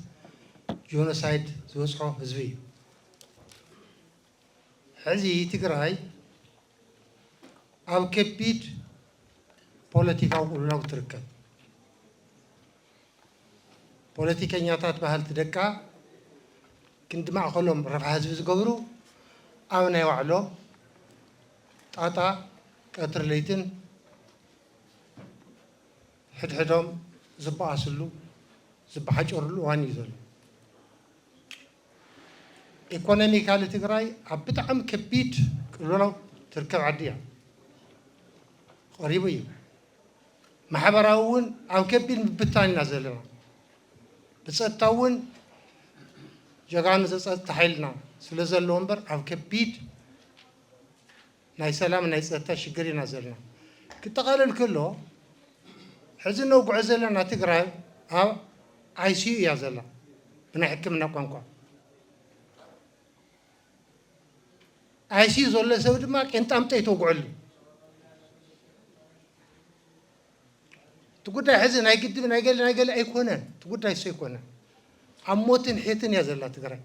ጆኖሳይድ ዝበፅሖ ህዝቢ እዩ። ሕዚ ትግራይ ኣብ ከቢድ ፖለቲካዊ ቅልውላው ትርከብ። ፖለቲከኛታት በሃልቲ ደቃ ክንዲ ማእኸሎም ረብሓ ህዝቢ ዝገብሩ ኣብ ናይ ባዕሎም ጣጣ ቀትሪ ለይትን ሕድሕዶም ዝበኣስሉ ዝበሓጨርሉ እዋን እዩ ዘሎ። ኢኮኖሚካሊ ትግራይ ኣብ ብጣዕሚ ከቢድ ቅልውላው ትርከብ ዓዲ እያ። ቀሪቡ እዩ። ማሕበራዊ እውን ኣብ ከቢድ ምብታን ኢና ዘለና። ብፀጥታ እውን ጀጋኑ ዘፀጥታ ሓይልና ስለ ዘለዎ እምበር ኣብ ከቢድ ናይ ሰላም ናይ ፀጥታ ሽግር ኢና ዘለና። ክጠቓለል ከሎ ሕዚ ነውግዖ ዘለና ትግራይ ኣብ ኣይሲዩ እያ ዘላ ብናይ ሕክምና ቋንቋ። ኣይሲዩ ዘሎ ሰብ ድማ ቄንጣምጠ ይተውግዐሉ። እቲ ጉዳይ ሕዚ ናይ ግድብ ናይ ገለ ናይ ገለ ኣይኮነን። እቲ ጉዳይ እሱ ኣይኮነን። ኣብ ሞትን ሔትን እያ ዘላ ትግራይ።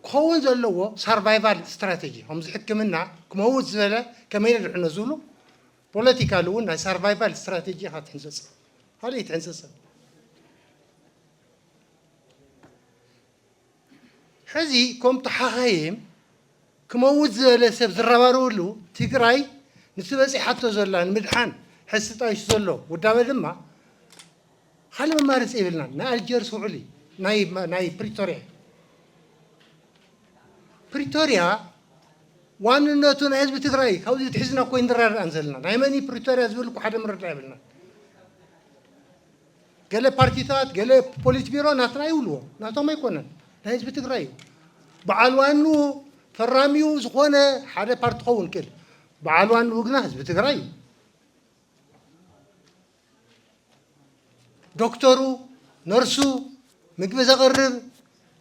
ክኸውን ዘለዎ ሰርቫይቫል ስትራቴጂ፣ ከምዚ ሕክምና ክመውት ዝበለ ከመይ ድሕኖ ዝብሉ ፖለቲካል እውን ናይ ሰርቫይቫል ስትራቴጂ ኢኻ ትሕንፀፅ፣ ካልእ ኣይትሕንፀፅን። ሕዚ ከምቲ ሓኻይም ክመውት ዝበለ ሰብ ዝረባረበሉ ትግራይ ንቲ በፂሓቶ ዘላ ንምድሓን ሕዚ ተጣይሹ ዘሎ ውዳበ ድማ ካልእ መማረፂ የብልናን። ናይ ኣልጀርስ ውዕል እዩ፣ ናይ፣ ናይ ፕሪቶርያ። ፕሪቶርያ ዋንነቱ ናይ ህዝቢ ትግራይ እዩ። ካብዚ ትሕዝና እኮ ኣይንረዳእን ዘለና። ናይ መን እዩ ፕሪቶርያ ዝብል እኮ ሓደ ምርዳእ የብልናን። ገለ ፓርቲታት፣ ገለ ፖሊት ቢሮ ናትና ይብልዎ፣ ናቶም ኣይኮነን፣ ናይ ህዝቢ ትግራይ እዩ። በዓል ዋንኡ ፈራሚኡ ዝኾነ ሓደ ፓርቲ ክኸውን ይክእል። በዓል ዋንኡ ግና ህዝቢ ትግራይ እዩ። ዶክተሩ፣ ነርሱ፣ ምግቢ ዘቕርብ፣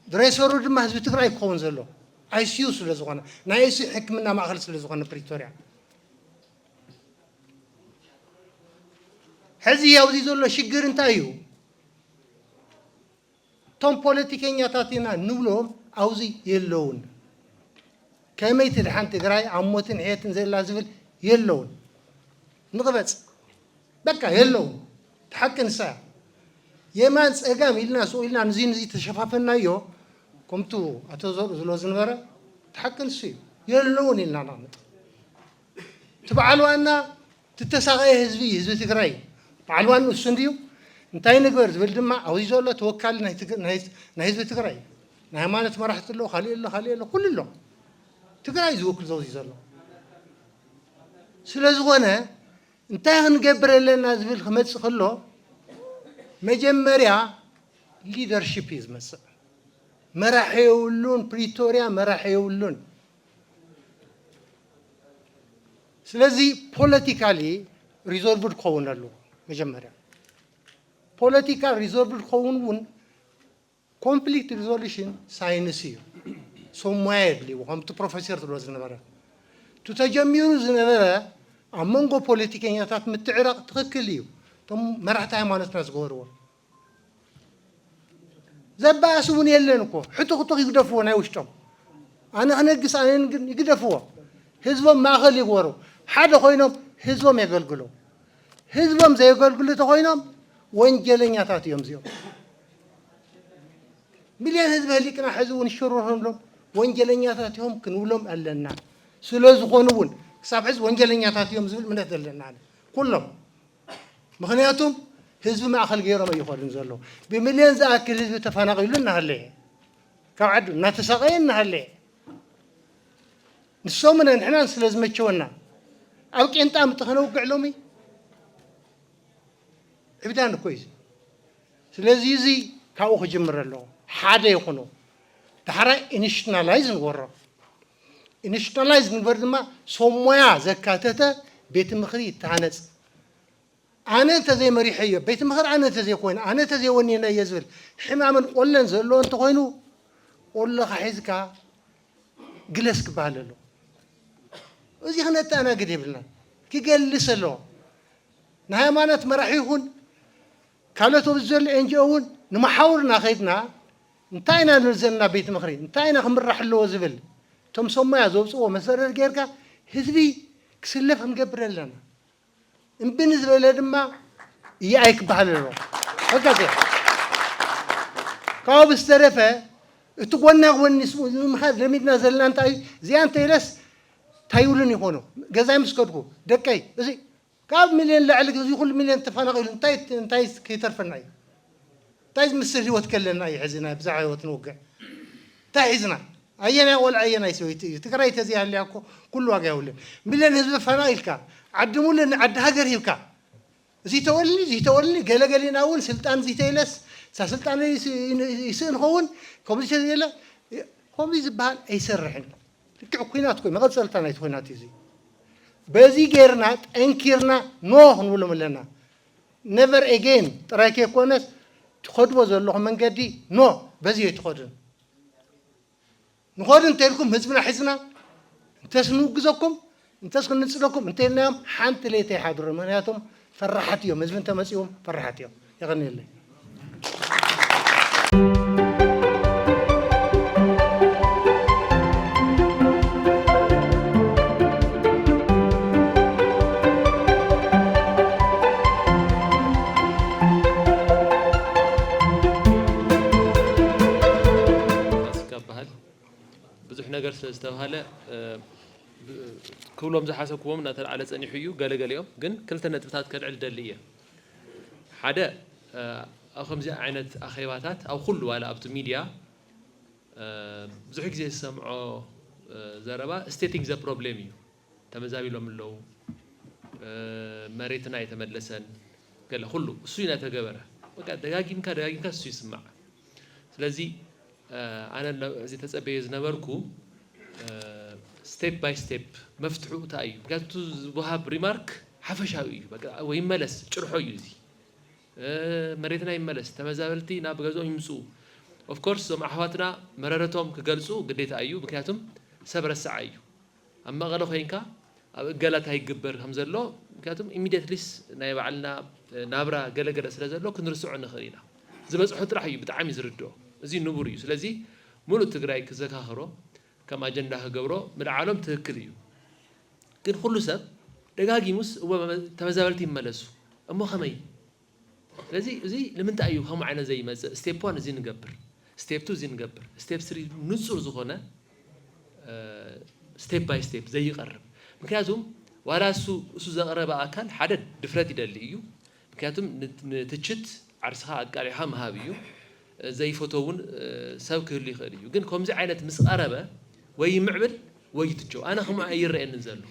ድሬሰሩ ድማ ህዝቢ ትግራይ ክኸውን ዘሎ፣ ኣይሲዩ ስለ ዝኾነ፣ ናይ ኣይሲዩ ሕክምና ማእኸል ስለ ዝኾነ ፕሪቶርያ። ሕዚ ኣብዚ ዘሎ ሽግር እንታይ እዩ? እቶም ፖለቲከኛታት ኢና ንብሎም ኣብዚ የለውን። ከመይ ትድሓን ትግራይ ኣብ ሞትን ሕየትን ዘላ ዝብል የለውን። ንቕበጽ በቃ የለውን። ትሓቂ ንሳ እያ። የማን ጸጋም ኢልና ስቕ ኢልና ንዚ ንዚ ተሸፋፈናዮ፣ ከምቱ ኣቶ ዘርኡ ዝሎ ዝነበረ ትሓቂ ንሱ እዩ። የለውን ኢልና ነቕምጥ። እቲ በዓል ዋና ትተሳቐየ ህዝቢ እዩ፣ ህዝቢ ትግራይ። በዓል ዋና እሱ እንድዩ። እንታይ ንግበር ዝብል ድማ ኣብዚ ዘሎ ተወካሊ ናይ ትግ-፣ ናይ፣ ናይ ህዝቢ ትግራይ እዩ። ናይ ሃይማኖት መራሕቲ ኣለዉ፣ ካልእ ኣሎ፣ ካልእ ኣሎ፣ ኩሉ ኣሎ። ትግራይ ዝውክል ዘውዚ ዘሎ። ስለ ዝኾነ እንታይ ክንገብር ኣለና ዝብል ክመጽእ ከሎ መጀመርያ ሊደርሺፕ እዩ ዝመጽእ። መራሒ የብሉን፣ ፕሪቶርያ መራሒ የብሉን። ስለዚ ፖለቲካሊ ሪዞልቭድ ክኸውን ኣለዎ። መጀመርያ ፖለቲካል ሪዞልቭድ ክኸውን እውን ኮንፍሊክት ሪዞሉሽን ሳይንስ እዩ። ሰብ ሞያ የድልይዎ፣ ከምቲ ፕሮፌሰር ዝብሎ ዝነበረ። እቲ ተጀሚሩ ዝነበረ ኣብ መንጎ ፖለቲከኛታት ምትዕራቕ ትኽክል እዩ። እቶም መራሕቲ ሃይማኖትና ዝገበርዎ ዘበኣስ እውን የለን እኮ። ሕቱኽቱኽ ይግደፍዎ ናይ ውሽጦም። ኣነ ክነግስ ኣነ ግን ይግደፍዎ። ህዝቦም ማእኸል ይግበሩ። ሓደ ኮይኖም ህዝቦም የገልግሉ። ህዝቦም ዘየገልግሉ ተኾይኖም ወንጀለኛታት እዮም እዚኦም። ሚልዮን ህዝቢ ህሊቅና ሕዚ እውን ሽሩር ንብሎም ወንጀለኛታት እዮም ክንብሎም ኣለና። ስለ ዝኾኑ እውን ክሳብ ሕዚ ወንጀለኛታት እዮም ዝብል እምነት ኣለና። ኣነ ኩሎም ምኽንያቱም ህዝቢ ማእኸል ገይሮም ኣይኾኑን ዘለዉ። ብሚልዮን ዝኣክል ህዝቢ ተፈናቒሉ እናሃለየ፣ ካብ ዓዱ እናተሳቐየ እናሃለየ፣ ንሶምን ንሕናን ስለ ዝመቸወና ኣብ ቄንጣ ምጥ ከነውግዕ ሎሚ ዕብዳን እኮ እዩ። ስለዚ እዚ ካብኡ ክጅምር ኣለዎ። ሓደ ይኹኑ። ዳሕራይ ኢንስቲቱሽናላይዝ ንገበሮ። ኢንስቲቱሽናላይዝ ንግበር ድማ ሰብ ሞያ ዘካተተ ቤት ምኽሪ ይተሃነፅ። ኣነ እንተዘይመሪሐዮ፣ ቤት ምኽሪ ኣነ እንተዘይኮይነ፣ ኣነ እንተዘይወኒነዮ ዝብል ሕማምን ቆለን ዘለዎ እንተኾይኑ፣ ቆለኻ ሒዝካ ግለስ ክበሃል ኣለዎ። እዚ ክነተኣናግድ የብልና። ክገልስ ኣለዎ። ንሃይማኖት መራሒ ይኹን ካልኦት ኣብዚ ዘሎ ኤንጂኦ እውን ንመሓውርና ከይድና እንታይ ኢና ንብል ዘለና ቤት ምኽሪ፣ እንታይ ኢና ክምራሕ ኣለዎ ዝብል እቶም ሰብ ሞያ ዘውፅዎ መሰረት ጌርካ ህዝቢ ክስለፍ ክንገብር ኣለና። እምቢ ንዝበለ ድማ እየ ኣይክበሃል ኣለዎ። በቃ እዚኣ። ካብኡ ብዝተረፈ እቲ ጎና ጎኒ ስ-፣ ንምኻድ ለሚድና ዘለና እንታይ እዩ? እዚኣ እንተኢለስ እንታይ ይብሉን ይኾኑ? ገዛይ ምስ ከድኩ ደቀይ እዚ ካብ ሚልዮን ላዕሊ እዚ ኩሉ ሚልዮን ተፈናቒሉ እንታይ፣ እንታይ ከይተርፈና እዩ? እንታይ ዝምስል ህይወት ከለና እዩ ሕዚ ናይ ብዛዕባ ህይወት ንውግዕ? እንታይ ሒዝና? ኣየናይ ቆልዓ ኣየናይ ሰበይቲ እዩ? ትግራይ ተዘይሃልያ እኮ ኩሉ ዋጋ የብሉን። ሚልዮን ህዝቢ ኣፈናቒልካ፣ ዓዲ ሙሉእ ንዓዲ ሃገር ሂብካ፣ እዚ ተወልኒ፣ እዚ ተወልኒ፣ ገለገሊና እውን ስልጣን እዚ ተይለስ፣ እሳ ስልጣን ይስ-፣ ይስእን ኸውን፣ ከምዚ ተዘየለ፣ ከምዚ ዝበሃል ኣይሰርሕን። ልክዕ ኩናት ኮይ መቐጸልታ ናይቲ ኩናት እዩ እዚ። በዚ ጌርና ጠንኪርና ኖ ክንብሎም ኣለና። ነቨር ኤጌን ጥራይ ከይኮነስ ትኸድዎ ዘለኹም መንገዲ ኖ፣ በዚ ኣይትኸዱን። ንኸዱ እንተልኩም ህዝብና ሒዝና እንተስ ንውግዘኩም እንተስ ክንጽለኩም እንተልናዮም ሓንቲ ለይቲ ኣይሓድሩን። ምኽንያቱም ፈራሓት እዮም። ህዝቢ እንተመጺዎም ፈራሓት እዮም። የቐንየለይ። ፋሲካ በሃል ብዙሕ ነገር ስለ ዝተባህለ፣ እ፣ ብ-፣ ክብሎም ዝሓሰብክዎም እናተላዕለ ጸኒሑ እዩ። ገለገሊኦም ግን ክልተ ነጥብታት ከልዕል ደሊ እየ። ሓደ፣ እ፣ ኣብ ከምዚ ዓይነት ኣኼባታት ኣብ ኩሉ ዋላ ኣብቲ ሚድያ፣ እ፣ ብዙሕ ግዜ ዝሰምዖ፣ እ፣ ዘረባ ስቴቲንግ ዘ ፕሮብሌም እዩ። ተመዛቢሎም ኣለዉ፣ እ፣ መሬትና ኣይተመለሰን፣ ገለ ኩሉ እሱ እዩ እናተገበረ። በቃ ደጋጊምካ ደጋጊምካ እሱ ይስማዕ። ስለዚ፣ እ፣ ኣነ ነ-፣ እዚ ተጸበየ ዝነበርኩ፣ እ፣ ስቴፕ ባይ ስቴፕ መፍትሑ እንታይ እዩ? ምክንያቱ እቲ ዝወሃብ ሪማርክ ሓፈሻዊ እዩ። በቃ ወይ ይመለስ፣ ጭርሖ እዩ እዚ። እ፣ መሬትና ይመለስ፣ ተመዛበልቲ ናብ ገዝኦም ይምፅኡ። ኦፍኮርስ እዞም ኣሕዋትና መረረቶም ክገልፁ ግዴታ እዩ። ምክንያቱም ሰብ ረሳዓ እዩ። ኣብ መቐለ ኮይንካ ኣብ እገላ እንታይ ይግበር ከም ዘሎ፣ ምክንያቱም ኢሚድየትሊስ ናይ ባዕልና ናብራ ገለገለ ስለ ዘሎ ክንርስዖ ንኽእል ኢና። ዝበፅሖ ጥራሕ እዩ ብጣዕሚ ዝርድኦ። እዚ ንቡር እዩ። ስለዚ ሙሉእ ትግራይ ክዘካኽሮ፣ ከም ኣጀንዳ ክገብሮ ምልዓሎም ትክክል እዩ። ግን ኩሉ ሰብ ደጋጊሙስ እወ ተመዛበልቲ ይመለሱ እሞ ከመይ? ስለዚ እዚ ንምንታይ እዩ ከምኡ ዓይነት ዘይመፅእ? ስቴፕ ዋን እዚ ንገብር፣ ስቴፕ ቱ እዚ ንገብር፣ ስቴፕ ስሪ ንፁር ዝኾነ ስቴፕ ባይ ስቴፕ ዘይቀርብ። ምክንያቱም ዋላ እሱ እሱ ዘቕረበ ኣካል ሓደ ድፍረት ይደሊ እዩ። ምክንያቱም ንትችት ዓርስኻ ኣቃሊዕኻ ምሃብ እዩ። ዘይፈቶ እውን ሰብ ክህሉ ይኽእል እዩ። ግን ከምዚ ዓይነት ምስ ቀረበ ወይ ይምዕብል ወይ ይትቸው። ኣነ ከምኡ ኣይረአየንን ዘሎ።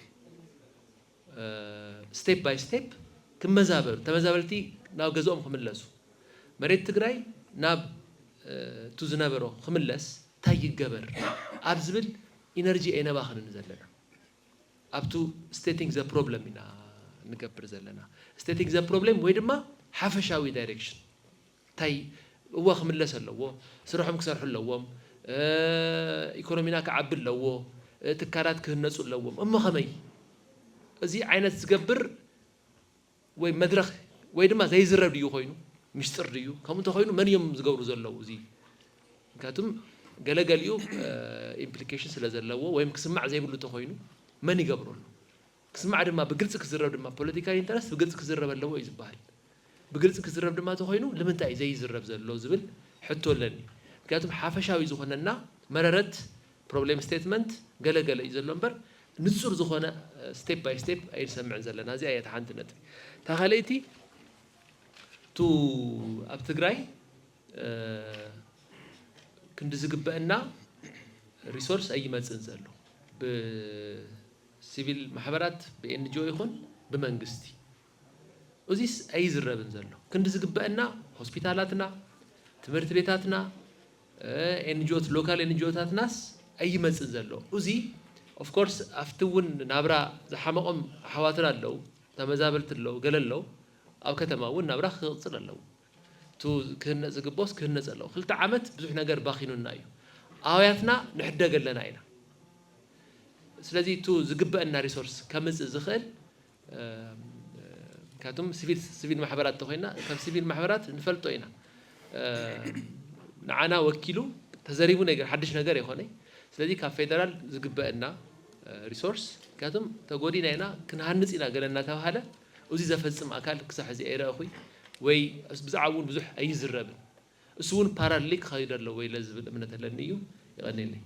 ስቴፕ ባይ ስቴፕ ክመዛበሉ፣ ተመዛበልቲ ናብ ገዝኦም ክምለሱ፣ መሬት ትግራይ ናብ ቱ ዝነበሮ ክምለስ እንታይ ይገበር ኣብ ዝብል ኢነርጂ ኣይነባኽንን ዘለና። ኣብቱ ስቴቲንግ ዘ ፕሮብለም ኢና ንገብር ዘለና። ስቴቲንግ ዘ ፕሮብለም ወይ ድማ ሓፈሻዊ ዳይሬክሽን እንታይ እወ ክምለስ ኣለዎ፣ ስርሖም ክሰርሑ ኣለዎም፣ ኢኮኖሚና ክዓቢ ኣለዎ፣ ትካላት ክህነፁ ኣለዎም። እሞ ከመይ? እዚ ዓይነት ዝገብር ወይ መድረኽ ወይ ድማ ዘይዝረብ ድዩ ኮይኑ፣ ሚስጥር ድዩ? ከምኡ እንተኮይኑ መን እዮም ዝገብሩ ዘለዉ? እዚ ምክንያቱም ገለገሊኡ ኢምፕሊኬሽን ስለ ዘለዎ ወይም ክስማዕ ዘይብሉ እንተኮይኑ መን ይገብረሉ? ክስማዕ ድማ ብግልፂ ክዝረብ ድማ ፖለቲካዊ ኢንተረስት ብግልፂ ክዝረብ ኣለዎ እዩ ዝበሃል። ብግልፂ ክዝረብ ድማ ተኮይኑ ንምንታይ እዩ ዘይዝረብ ዘሎ ዝብል ሕቶ ኣለኒ። ምክንያቱም ሓፈሻዊ ዝኾነና መረረት ፕሮብሌም ስቴትመንት ገለገለ እዩ ዘሎ እምበር ንፁር ዝኾነ ስቴፕ ባይ ስቴፕ ኣይንሰምዕን ዘለና። እዚኣ እያ ሓንቲ ነጥቢ። እታ ካልኣይቲ ቱ ኣብ ትግራይ ክንዲ ዝግበአና ሪሶርስ ኣይመፅን ዘሎ ብሲቪል ማሕበራት ብኤንጂኦ ይኹን ብመንግስቲ እዚስ ኣይዝረብን ዘሎ። ክንዲ ዝግበአና ሆስፒታላትና፣ ትምህርቲ ቤታትና፣ ኤንጂኦት ሎካል ኤንጂኦታትናስ ኣይመፅን ዘሎ። እዚ ኦፍኮርስ ኣብቲ እውን ናብራ ዝሓመቖም ኣሕዋትና ኣለዉ፣ ተመዛበልቲ ኣለዉ፣ ገለ ኣለዉ። ኣብ ከተማ እውን ናብራ ክቕፅል ኣለዎ። እቱ ክህነፅ ዝግብኦስ ክህነፅ ኣለዎ። ክልተ ዓመት ብዙሕ ነገር ባኺኑና እዩ። ኣውያትና ንሕደግ ኣለና ኢና። ስለዚ እቱ ዝግበአና ሪሶርስ ከምፅእ ዝኽእል ምክንያቱም ሲቪል ሲቪል ማሕበራት ተኮይና ከም ሲቪል ማሕበራት ንፈልጦ ኢና። ንዓና ወኪሉ ተዘሪቡ ነገር ሓድሽ ነገር የኮነ። ስለዚ ካብ ፌደራል ዝግበአና ሪሶርስ ምክንያቱም ተጎዲና ኢና ክንሃንፅ ኢና ገለ እናተባሃለ እዚ ዘፈፅም ኣካል ክሳብ ሕዚ ኣይረእኹይ ወይ ብዛዕባ እውን ብዙሕ ኣይዝረብን። እሱ እውን ፓራሌል ክኸይድ ኣለዎ ኢለ ዝብል እምነት ኣለኒ እዩ። ይቐንየለይ።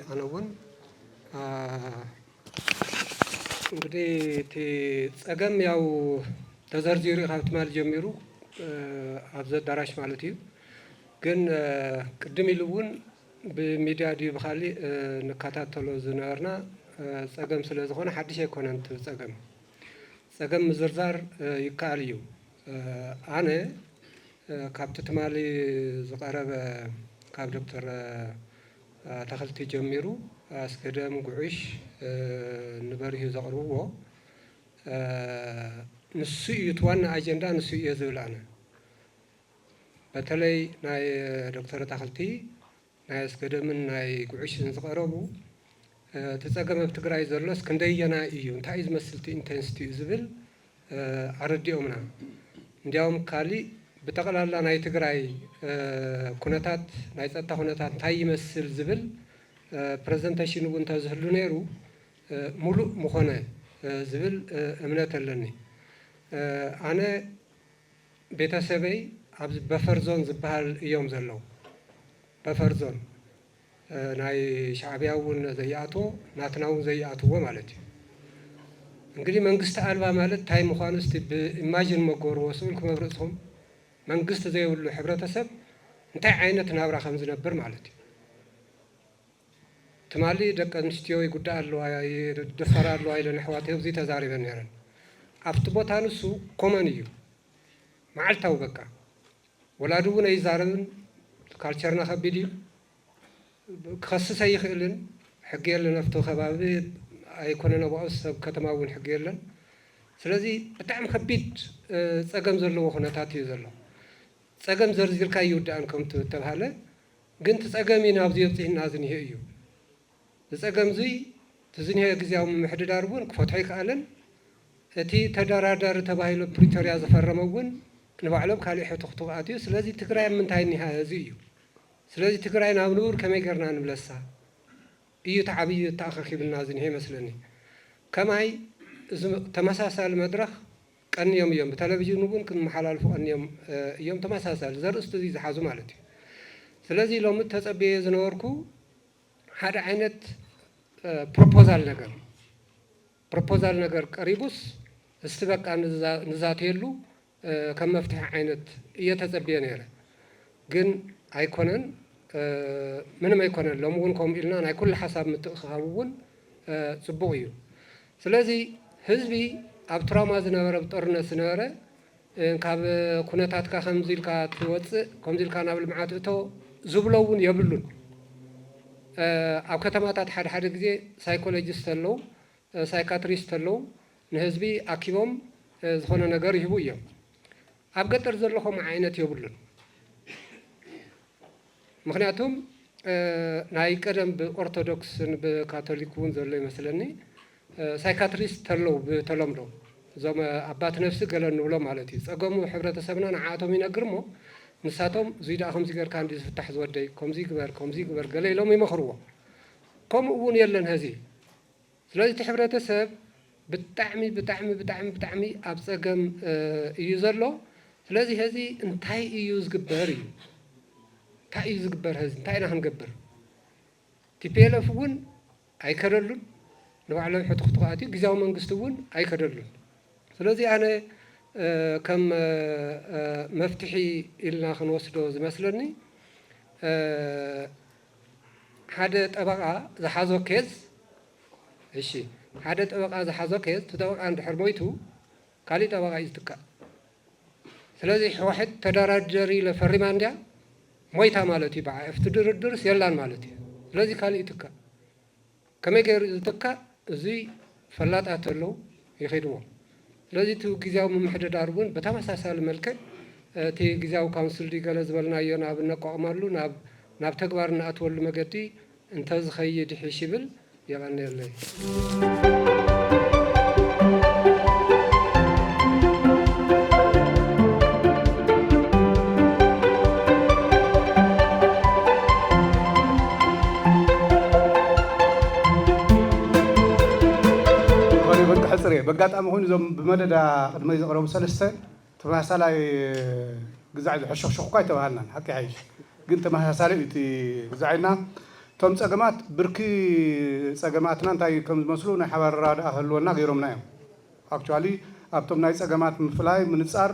ኣነ እውን እንግዲህ እቲ ፀገም ያው ተዘርዚሩ እዩ ካብ ትማሊ ጀሚሩ ኣብዚ ኣዳራሽ ማለት እዩ። ግን ቅድም ኢሉ እውን ብሚድያ ድዩ ብካሊእ ንከታተሎ ዝነበርና ፀገም ስለ ዝኾነ ሓድሽ ኣይኮነን እቲ ፀገም። ፀገም ምዝርዛር ይከኣል እዩ። ኣነ ካብቲ ትማሊ ዝቐረበ ካብ ዶክተር ኣታኽልቲ ጀሚሩ ኣስገደም፣ ጉዕሽ፣ ንበሪሁ ዘቕርብዎ ንሱ እዩ እቲ ዋና ኣጀንዳ ንሱ እየ ዝብል ኣነ። በተለይ ናይ ዶክተር ኣታኽልቲ ናይ ኣስገደምን ናይ ጉዕሽን ዝቐረቡ እቲ ፀገም ኣብ ትግራይ ዘሎስ ክንደየናይ እዩ፣ እንታይ እዩ ዝመስል እቲ ኢንቴንሲቲ እዩ ዝብል ኣረዲኦምና። እንዲያውም ካሊእ ብጠቕላላ ናይ ትግራይ ኩነታት ናይ ፀጥታ ኩነታት እንታይ ይመስል ዝብል ፕረዘንቴሽን እውን እንተዝህሉ ነይሩ ሙሉእ ምኾነ ዝብል እምነት ኣለኒ። ኣነ ቤተሰበይ ኣብዚ በፈር ዞን ዝበሃል እዮም ዘለዉ። በፈር ዞን ናይ ሻዕብያ እውን ዘይኣትዎ ናትና እውን ዘይኣትዎ ማለት እዩ። እንግዲህ መንግስቲ ኣልባ ማለት እንታይ ምዃኑ እስቲ ብኢማጅን መጎርዎ ስእልኩም ኣብ ርእስኹም መንግስቲ ዘይብሉ ሕብረተሰብ እንታይ ዓይነት ናብራ ከም ዝነብር ማለት እዩ። ትማሊ ደቂ ኣንስትዮ ይጉዳእ ኣለዋ ይድፈራ ኣለዋ ኢለን ኣሕዋት እዚ ተዛሪበን ነይረን። ኣብቲ ቦታ ንሱ ኮመን እዩ። መዓልታዊ በቃ ወላዲ እውን ኣይዛረብን። ካልቸርና ከቢድ እዩ። ክኸስስ ኣይኽእልን። ሕጊ የለን ኣብቲ ከባቢ ኣይኮነን ኣብኡስ ኣብ ከተማ እውን ሕጊ የለን። ስለዚ ብጣዕሚ ከቢድ ፀገም ዘለዎ ኩነታት እዩ ዘሎ። ፀገም ዘርዚርካ ይውዳእን ከምቲ ዝተባሃለ ግን እቲ ጸገም እዩ ናብዚ የብጽሕና ዝኒሀ እዩ። ዝጸገም እዙይ እቲ ዝኒሀ ግዜያዊ ምምሕድዳር እውን ክፈትሖ ኣይከኣለን። እቲ ተደራዳሪ ተባሂሉ ፕሪቶርያ ዝፈረመ እውን ንባዕሎም ካልእ ሕቶ ክትኣትዩ። ስለዚ ትግራይ ኣብ ምንታይ እኒሃ እዚ እዩ። ስለዚ ትግራይ ናብ ንቡር ከመይ ገርና ንምለሳ እዩ እቲ ዓብዪ ተኣኻኺብና ዝኒሀ ይመስለኒ። ከማይ እዚ ተመሳሳሊ መድረኽ ቀንዮም እዮም፣ ብቴሌቪዥን እውን ክመሓላልፉ ቀንዮም እዮም። ተመሳሳሊ ዘርእስቲ እዚ ዝሓዙ ማለት እዩ። ስለዚ ሎሚ ተጸብየ ዝነበርኩ ሓደ ዓይነት ፕሮፖዛል ነገር ፕሮፖዛል ነገር ቀሪቡስ እስቲ በቃ ንዛተየሉ ከም መፍትሒ ዓይነት እየ ተጸብየ ነይረ። ግን ኣይኮነን፣ ምንም ኣይኮነን። ሎሚ እውን ከምኡ ኢልና ናይ ኩሉ ሓሳብ ምትእኽኻብ እውን ጽቡቕ እዩ። ስለዚ ህዝቢ ኣብ ትራውማ ዝነበረ፣ ኣብ ጦርነት ዝነበረ፣ ካብ ኩነታትካ ከምዚ ኢልካ ትወጽእ፣ ከምዚ ኢልካ ናብ ልምዓት እቶ ዝብሎ እውን የብሉን። ኣብ ከተማታት ሓደ ሓደ ግዜ ሳይኮሎጂስት ኣለዉ፣ ሳይካትሪስት ኣለዉ፣ ንህዝቢ ኣኪቦም ዝኾነ ነገር ይህቡ እዮም። ኣብ ገጠር ዘሎ ከምኡ ዓይነት የብሉን። ምኽንያቱም ናይ ቀደም ብኦርቶዶክስን ብካቶሊክ እውን ዘሎ ይመስለኒ። ሳይካትሪስት ተለዉ ብተለምዶ እዞም ኣባት ነፍሲ ገለ እንብሎ ማለት እዩ። ጸገሙ ሕብረተሰብና ንዓኣቶም ይነግር እሞ ንሳቶም እዙይ ደኣ ከምዚ ገርካ እንዲ ዝፍታሕ ዝወደይ፣ ከምዚ ግበር፣ ከምዚ ግበር ገለ ኢሎም ይመኽርዎ። ከምኡ እውን የለን ሀዚ። ስለዚ እቲ ሕብረተሰብ ብጣዕሚ ብጣዕሚ ብጣዕሚ ብጣዕሚ ኣብ ጸገም እዩ ዘሎ። ስለዚ ሀዚ እንታይ እዩ ዝግበር እዩ? እንታይ እዩ ዝግበር ሀዚ? እንታይ ኢና ክንገብር? ቲፒኤልኤፍ እውን ኣይከደሉን፣ ንባዕሎም ሕትኽትኽ ኣትዩ፣ ግዝያዊ መንግስቲ እውን ኣይከደሉን። ስለዚ ኣነ ከም መፍትሒ ኢልና ክንወስዶ ዝመስለኒ ሓደ ጠበቓ ዝሓዞ ኬዝ፣ እሺ፣ ሓደ ጠበቓ ዝሓዞ ኬዝ፣ እቲ ጠበቓ እንድሕር ሞይቱ ካሊእ ጠበቓ እዩ ዝትካእ። ስለዚ ሕወሓት ተደራደሪ ኢለ ፈሪማ እንድያ ሞይታ ማለት እዩ። ብዓ ኣብቲ ድርድርስ የላን ማለት እዩ። ስለዚ ካሊእ ይትካእ። ከመይ ገይሩ እዩ ዝትካእ? እዙይ ፈላጣት ኣለዉ ይኸድዎ። ስለዚ እቲ ግዝያዊ ምምሕድዳር እውን ብተመሳሳሊ መልክዕ እቲ ግዝያዊ ካውንስል ድዩ ገለ ዝበልናዮ ናብ እነቋቑመሉ ናብ ናብ ተግባር እንኣትወሉ መገዲ እንተዝኸይድ ይሕሽ ይብል። የቐንየለይ። ሪበን ክሕፅር እየ። በጋጣሚ ኮይኑ እዞም ብመደዳ ቅድመይ ዘቕረቡ ሰለስተ ተመሳሳላይ ግዛዕ ዝሕሸኽሸኹ እኳ ኣይተባሃልናን፣ ሓቂ ሓይሽ ግን ተመሳሳሊ እዩ እቲ ግዛዕና። እቶም ጸገማት ብርኪ ጸገማትና እንታይ ከም ዝመስሉ ናይ ሓባር ኣረዳድኣ ክህልወና ገይሮምና እዮም። ኣክቹዋሊ ኣብቶም ናይ ጸገማት ምፍላይ ምንጻር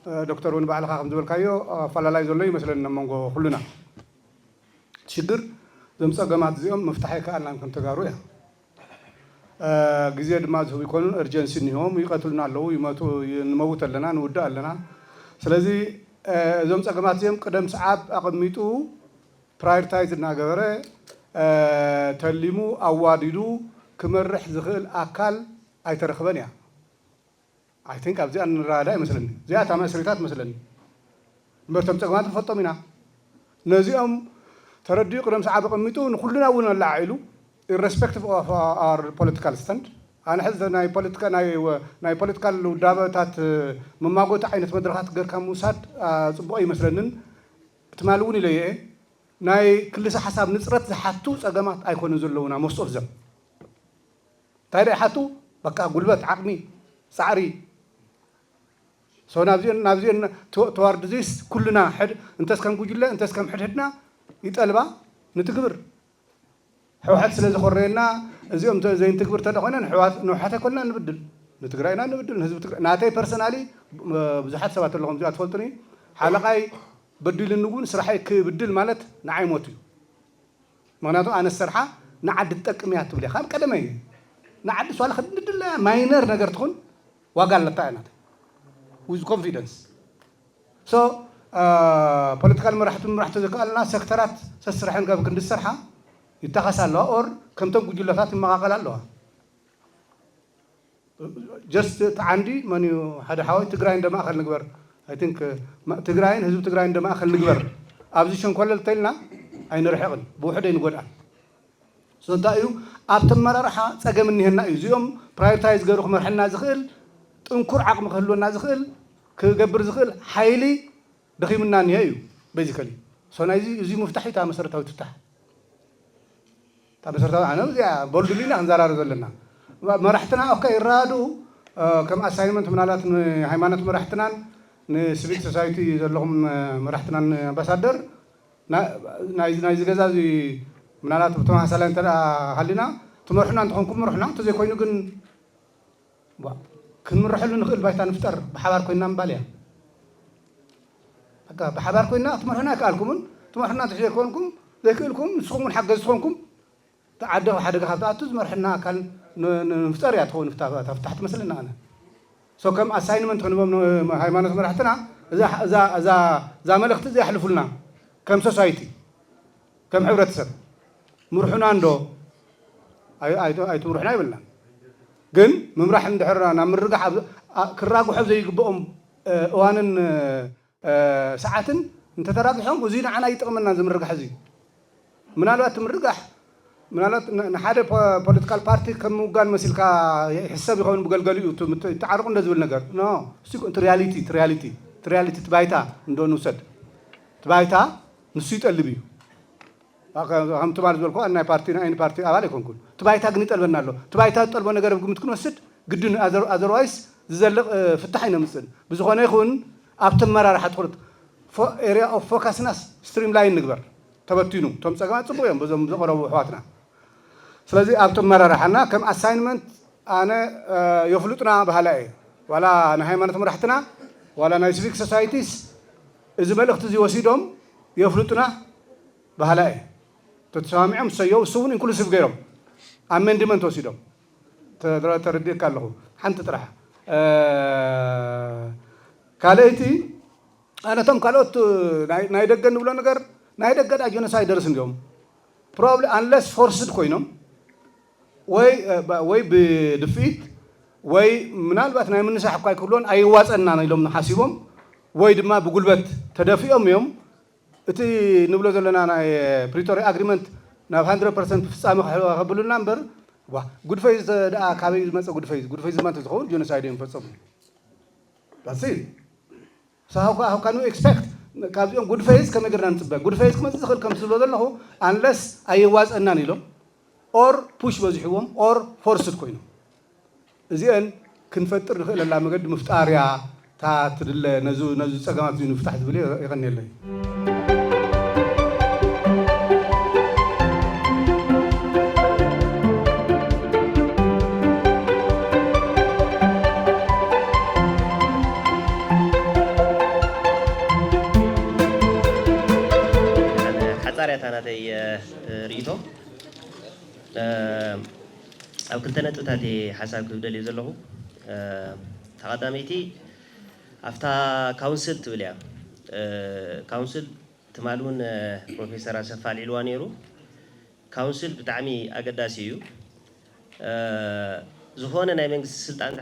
እ፣ ዶክተር እውን ባዕልኻ ከም ዝበልካዮ ኣፈላላይ ዘሎ ይመስለኒ ኣብ መንጎ ኩልና። ሽግር እዞም ጸገማት እዚኦም ምፍታሕ ኣይከኣልናን ከም ተጋሩ እያ። እ፣ ግዜ ድማ ዝህቡ ይኮኑን፣ እርጀንሲ እኒሆም፣ ይቀትሉና ኣለዉ፣ ይመቱ፣ ይ-፣ ንመውት ኣለና፣ ንውዳእ ኣለና። ስለዚ እ፣ እዞም ጸገማት እዚኦም ቅደም ሰዓብ ኣቐሚጡ ፕራዮሪታይዝ እናገበረ እ፣ ተሊሙ ኣዋዲዱ ክመርሕ ዝኽእል ኣካል ኣይተረኽበን እያ። ኣይ ቲንክ ኣብዚኣ ንረዳዳእ ይመስለኒ። እዚኣ እታ መስሪታት መስለኒ። እምበር እቶም ጸገማት ንፈልጦም ኢና። ነዚኦም ተረዲኡ ቅደም ሰዓብ ኣቐሚጡ ንኹልና እውን ኣለዓዒሉ፣ ኢረስፔክቲቭ ኦፍ ኣወር ፖለቲካል ስታንድ። ኣነ ሕዚ ናይ ፖለቲካ ናይ ወ-፣ ናይ ፖለቲካል ውዳበታት መማጎቲ ዓይነት መድረኻት ገርካ ምውሳድ ኣ፣ ጽቡቕ ኣይመስለንን። ትማሊ እውን ኢለዮ እየ። ናይ ክልሰ ሓሳብ ንጽረት ዝሓቱ ጸገማት ኣይኮኑን ዘለዉና most of them። እንታይ ደኣ ይሓቱ? በቃ ጉልበት፣ ዓቕሚ፣ ጻዕሪ። So ናብዚአን ናብዚአን to-, toward this ኩልና ሕድ እንተስ ከም ጉጅለ እንተስ ከም ሕድሕድና ይጠልባ ንትግብር። ሕወሓት ስለ ዝኾረየና እዚኦም ተ-፣ ዘይንትግብር ተደኾነ ንሕዋት-፣ ንሕወሓት ኣይኮንና ንብድል፣ ንትግራይና ንብድል፣ ንህዝቢ ትግራይ። ናተይ ፐርሰናሊ ብዙሓት ሰባት ኣለኹም እዚኣ ትፈልጡኒ። ሓለቓይ በዲሉኒ እውን ስራሐይ ክብድል ማለት ንዓይ ሞት እዩ። ምኽንያቱ ኣነ ዝሰርሓ ንዓዲ ትጠቅም እያ ትብል እያ። ካብ ቀደመ እዩ። ንዓዲ ሷላ ክንድድለያ ማይነር ነገር ትኹን ዋጋ ኣለታ እያ ናተይ። With confidence። So ፖለቲካል መራሕቲ ምራሕ ተዘከኣልና ሴክተራት ሰስርሐን ካብ ክንዲ ዝሰርሓ ይተኻሳ ኣለዋ ኦር ከምቶም ጉጅለታት ይመቓቐላ ኣለዋ። ጀስት እቲ ዓንዲ መን እዩ? ሓደ ሓወይ ትግራይ እንደ ማእኸል ንግበር። ኣይ ቲንክ ትግራይን ህዝቢ ትግራይ እንደ ማእኸል ንግበር። ኣብዚ ሸንኮለል ተልና ኣይንርሕቕን፣ ብውሕድ ኣይንጎድኣን። So እንታይ እዩ ኣብቲ ኣመራርሓ ጸገም እኒሀና እዩ። እዚኦም ፕራዮሪታይዝ ገይሩ ክመርሐና ዝኽእል ጥንኩር ዓቕሚ ክህልወና ዝኽእል ክገብር ዝኽእል ሓይሊ ደኺምና እኒሀ እዩ። ቤዚካሊ ሶ ናይዚ እዚ ምፍታሕ እዩ እታ መሰረታዊት ፍታሕ። እታ መሰረታዊ ኣነ እዚኣ ቦልድሊ ኢና ክንዘራረብ ዘለና። መራሕትና ኦካ ይረዳድኡ። ከም ኣሳይንመንት ምናልባት ንሃይማኖት መራሕትናን ንሲቪክ ሶሳይቲ ዘለኹም መራሕትናን ኣምባሳደር ናይዚ ናይዚ ገዛ እዚ ምናልባት ብተመሳሳላይ እንተ ሃሊና ትመርሑና እንተኾንኩም ምርሑና፣ እንተዘይኮይኑ ግን ክንምርሐሉ ንኽእል ባይታ ንፍጠር ብሓባር ኮይና ምባል እያ። በቃ ብሓባር ኮይና ክትመርሑና ኣይከኣልኩምን። ትመርሑና እንተ ዘይኮንኩም ዘይክእልኩም ንስኹም እውን ሓገዝ ትኾንኩም ዓዲ ካብ ሓደጋ ካብ ትኣቱ ዝመርሐና ኣካል ንምፍጠር እያ ትኸውን ፍታሕቲ መስለና ኣነ። ሶ ከም ኣሳይንመንት ክንቦም ሃይማኖት መራሕትና እዛ መልእኽቲ እዚ ኣሕልፉልና ከም ሶሳይቲ ከም ሕብረተሰብ ምርሑና እንዶ ኣይትምርሑና ይብልና። ግን ምምራሕ እንድሕር ናብ ምርጋሕ ክራግሖ ዘይግብኦም እዋንን ሰዓትን እንተተራጊሖም እዙይ ንዓና ይጠቕመና እዚ ምርጋሕ እዚ። ምናልባት እቲ ምርጋሕ ምናልባት ንሓደ ፖለቲካል ፓርቲ ከም ምውጋን መሲልካ ይሕሰብ ይኸውን ብገልገሊኡ ይተዓርቁ እንደ ዝብል ነገር ኖ። እቲ ሪያሊቲ እቲ ሪያሊቲ እቲ ሪያሊቲ እቲ ባይታ እንዶ ንውሰድ። እቲ ባይታ ንሱ ይጠልብ እዩ። ከም ትማል ዝበልኩ ናይ ፓርቲ ናይ ፓርቲ ኣባል ኣይኮንኩን። እቲ ባይታ ግን ይጠልበና ኣሎ። እቲ ባይታ ዝጠልቦ ነገር ኣብ ግምት ክንወስድ ግድን ኣዘርዋይስ ዝዘልቕ ፍታሕ ኣይነምፅን። ብዝኾነ ይኹን ኣብቲ ኣመራርሓ ትኹረት ኤሪያ ኦፍ ፎካስና ስትሪም ላይን ንግበር። ተበቲኑ እቶም ፀገማት ፅቡቅ እዮም በዞም ዘቐረቡ ኣሕዋትና። ስለዚ ኣብቲ ኣመራርሓና ከም ኣሳይንመንት ኣነ የፍልጡና በሃላ እየ። ዋላ ናይ ሃይማኖት መራሕትና ዋላ ናይ ሲቪክ ሶሳይቲስ እዚ መልእኽቲ እዚ ወሲዶም የፍልጡና በሃላ እየ። ተተሰማሚዖም ሰየው እሱ እውን ኢንክሉሲቭ ገይሮም ኣሜንድመንት ወሲዶም ተረዲእካ ኣለኹ። ሓንቲ ጥራሕ ካልኣይቲ ኣነቶም ካልኦት ናይ ደገ ንብሎ ነገር ናይ ደገ ዳ ጀኖሳይደርስ እንዲዮም ፕሮባብሊ ኣንለስ ፎርስድ ኮይኖም ወይ ብድፍኢት ወይ ምናልባት ናይ ምንሳሕ እኳ ኣይክብሎን ኣይዋፀና ኢሎም ሓሲቦም ወይ ድማ ብጉልበት ተደፊኦም እዮም። እቲ ንብሎ ዘለና ናይ ፕሪቶሪያ ኣግሪመንት ናብ ሃንድረድ ፐርሰንት ፍፃሚ ከብሉና እምበር ጉድፈይ ደኣ ካበይ ዝመፀ ጉድፈይ ጉድፈይ ዝመንት ዝኸውን ጀኖሳይድ እዮም ፈፀሙ። How can we expect ካብዚኦም ጉድፈይዝ ከመይ ገርና ንፅበ ጉድፈይዝ ክመፅእ ዝኽእል ከም ዝብሎ ዘለኹ ኣንለስ ኣየዋፀናን ኢሎም ኦር ፑሽ በዚሕዎም ኦር ፎርስድ ኮይኖም እዚአን ክንፈጥር ንኽእለላ መገዲ ምፍጣር እያ እታ ትድለ ነዚ ነዚ ጸገማት እዚ ንፍታሕ ዝብል እየ። የቐንየለይ። ሓጻር እያ እታ ናተይ ርእይቶ። ኣብ ክልተ ነጥብታት እየ ሓሳብ ክህብ ደልየ ዘለኹ። እታ ቀዳመይቲ ኣብታ ካውንስል ትብል እያ። ካውንስል ትማል እውን ፕሮፌሰር ኣሰፋ ኣልዒልዋ ነይሩ። ካውንስል ብጣዕሚ ኣገዳሲ እዩ። ዝኾነ ናይ መንግስቲ ስልጣን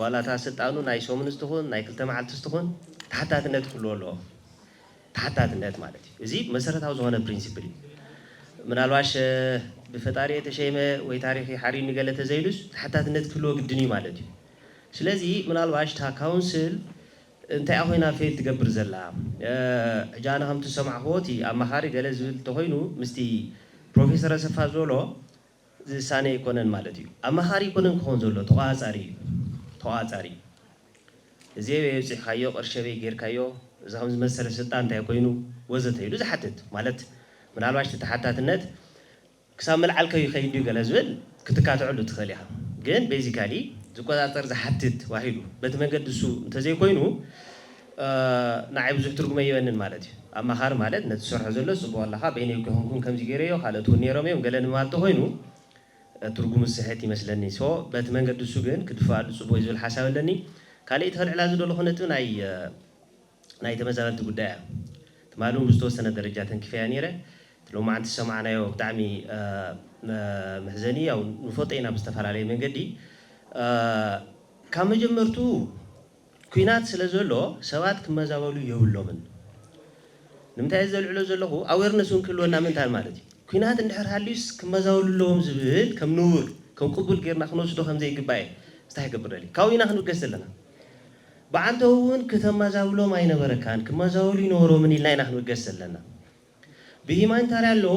ዋላ እታ ስልጣኑ ናይ ሰሙንስ ትኹን ናይ ክልተ መዓልትስ ትኹን ተሓታትነት ክህልዎ ኣለዎ። ተሓታትነት ማለት እዩ። እዚ መሰረታዊ ዝኾነ ፕሪንሲፕል እዩ። ምናልባሽ ብፈጣሪ የተሸይመ ወይ ታሪክ ሓሪኒ ገለ ተዘይሉስ ተሓታትነት ክህልዎ ግድን እዩ ማለት እዩ። ስለዚ ምናልባሽ እታ ካውንስል እንታይ ኮይና ፌል ትገብር ዘላ ሕጂ ኣነ ከምቲ ዝሰማዕክዎ እቲ ኣማኻሪ ገለ ዝብል እንተኮይኑ ምስቲ ፕሮፌሰር ኣሰፋ ዝበሎ ዝሳነ ኣይኮነን ማለት እዩ። ኣማኻሪ ኣይኮነን ክኾን ዘሎ ተቋፃሪ እዩ። ተቋፃሪ እዚ በይ ኣብፂሕካዮ ቅርሸ በይ ጌርካዮ እዚ ከም ዝመሰለ ስልጣን እንታይ ኮይኑ ወዘተ ኢሉ ዝሓትት ማለት ምናልባሽ እቲ ተሓታትነት ክሳብ ምልዓል ከይኸይድ ድዩ ገለ ዝብል ክትካትዐሉ ትኽእል ኢኻ። ግን ቤዚካሊ ዝቆፃፀር ዝሓትት ተባሂሉ በቲ መንገዲ እሱ እንተዘይኮይኑ ንዓይ ብዙሕ ትርጉም ኣይበንን ማለት እዩ። ኣማኻሪ ማለት ነቲ ትሰርሖ ዘሎ ፅቡቅ ኣለካ በይነይ ከይኮንኩን ከምዚ ገይረዮ ካልኦት እውን ነይሮም እዮም ገለ ንምባል ተኮይኑ ትርጉሙ ስሕት ይመስለኒ። ሶ በቲ መንገዲ እሱ ግን ክድፍኣሉ ፅቡቅ እዩ ዝብል ሓሳብ ኣለኒ። ካልኣይቲ ከልዕላ ዝደለኹ ነጥቢ ናይ ናይ ተመዛበልቲ ጉዳይ እያ። ትማሊ እውን ብዝተወሰነ ደረጃ ተንኪፈያ ነይረ። እቲ ሎማዓንቲ ዝሰማዕናዮ ብጣዕሚ መሕዘኒ ያው ንፈልጦ ኢና ብዝተፈላለየ መንገዲ ካብ መጀመርቱ ኲናት ስለ ዘሎ ሰባት ክመዛበሉ የብሎምን። ንምንታይ ዘልዕሎ ዘለኹ ኣዌርነስ እውን ክህልወና ምንታን ማለት እዩ። ኩናት እንድሕር ሃልዩስ ክመዛወሉ ኣለዎም ዝብል ከም ንቡር ከም ቅቡል ጌርና ክንወስዶ ከም ዘይግባእ እየ። እንታይ ክገብር ደሊ ካብኡ ኢና ክንብገስ ዘለና። ብዓንተው እውን ክተመዛብሎም ኣይነበረካን ክመዛወሉ ይነበሮምን ኢልና ኢና ክንብገስ ዘለና። ብሂማኒታርያ ኣለዉ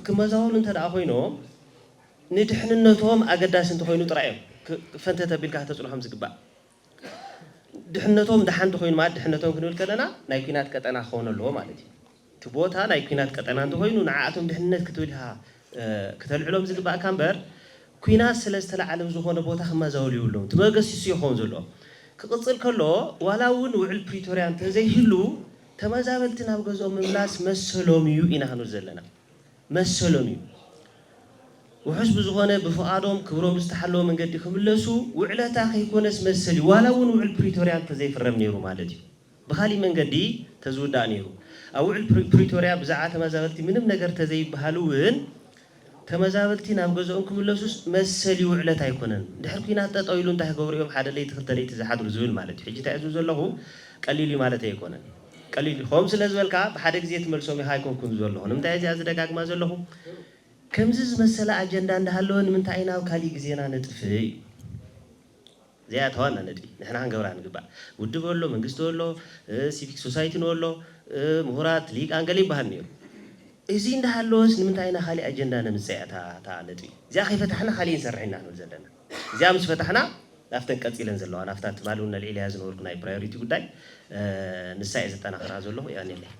ክመዛወሉ እንተ ደኣ ኮይኖም ንድሕንነቶም ኣገዳሲ እንተኮይኑ ጥራይ እዮም ፈንተተ ቢልካ ከተፅንሖም ዝግባእ። ድሕነቶም ደሓን እንተኮይኑ ማለት ድሕነቶም ክንብል ከለና ናይ ኩናት ቀጠና ክኸውን ኣለዎ ማለት እዩ። እቲ ቦታ ናይ ኩናት ቀጠና እንተኮይኑ ንዓኣቶም ድሕንነት ክትብል ኢኻ ክተልዕሎም ዝግባእካ እምበር ኩናት ስለ ዝተላዓለ ዝኾነ ቦታ ክመዛወሉ ይብሎም እቲ መገሲሱ ይኸውን ዘለዎ። ክቕፅል ከሎ ዋላ እውን ውዕል ፕሪቶርያ እንተዘይህሉ ተመዛበልቲ ናብ ገዝኦም ምምላስ መሰሎም እዩ ኢና ክንብል ዘለና። መሰሎም እዩ። ውሑስ ብዝኾነ ብፍቓዶም ክብሮም ብዝተሓለወ መንገዲ ክምለሱ ውዕለታ ከይኮነስ መሰል እዩ። ዋላ እውን ውዕል ፕሪቶርያ እንተዘይፍረም ነይሩ ማለት እዩ። ብኻሊእ መንገዲ ተዝውዳእ ነይሩ። ኣብ ውዕል ፕሪቶርያ ብዛዕባ ተመዛበልቲ ምንም ነገር ተዘይበሃል እውን ተመዛበልቲ ናብ ገዝኦም ክምለሱስ መሰል እዩ ውዕለት ኣይኮነን። ድሕር ኩናት ጠጠው ኢሉ እንታይ ክገብሩ እዮም ሓደ ለይቲ ክልተ ለይቲ ዝሓድሩ ዝብል ማለት እዩ። ሕጂ እንታይ ዝብል ዘለኹ ቀሊል እዩ ማለት ኣይኮነን። ቀሊል እዩ። ከምኡ ስለ ዝበልካ ብሓደ ግዜ ትመልሶም ኢኻ ኣይኮንኩን ዘለኹ። ንምንታይ እዚኣ ዝደጋግማ ዘለኹ? ከምዚ ዝመሰለ ኣጀንዳ እንዳሃለወ ንምንታይ ናብ ካሊእ ግዜና ነጥፍእ እዩ። እዚኣ ተዋና ነጥቢ ንሕና ክንገብራ ንግባእ። ውድብ ኣሎ፣ መንግስቲ ኣሎ፣ ሲቪክ ሶሳይቲ ኣሎ፣ ምሁራት፣ ሊቃን ገለ ይበሃል ነይሩ። እዚ እንዳሃለወስ ንምንታይ ኢና ካሊእ ኣጀንዳ ነምፅእ እያ እታ ነጥቢ። እዚኣ ከይፈታሕና ካሊእ ንሰርሕ ኢና ንብል ዘለና። እዚኣ ምስ ፈታሕና ናብተን ቀፂለን ዘለዋ ናብታ ትማሊ እውን ነልዒለያ ዝነበርኩ ናይ ፕራዮሪቲ ጉዳይ ንሳ እየ ዘጠናኽራ ዘለኹ። እያ ነለይ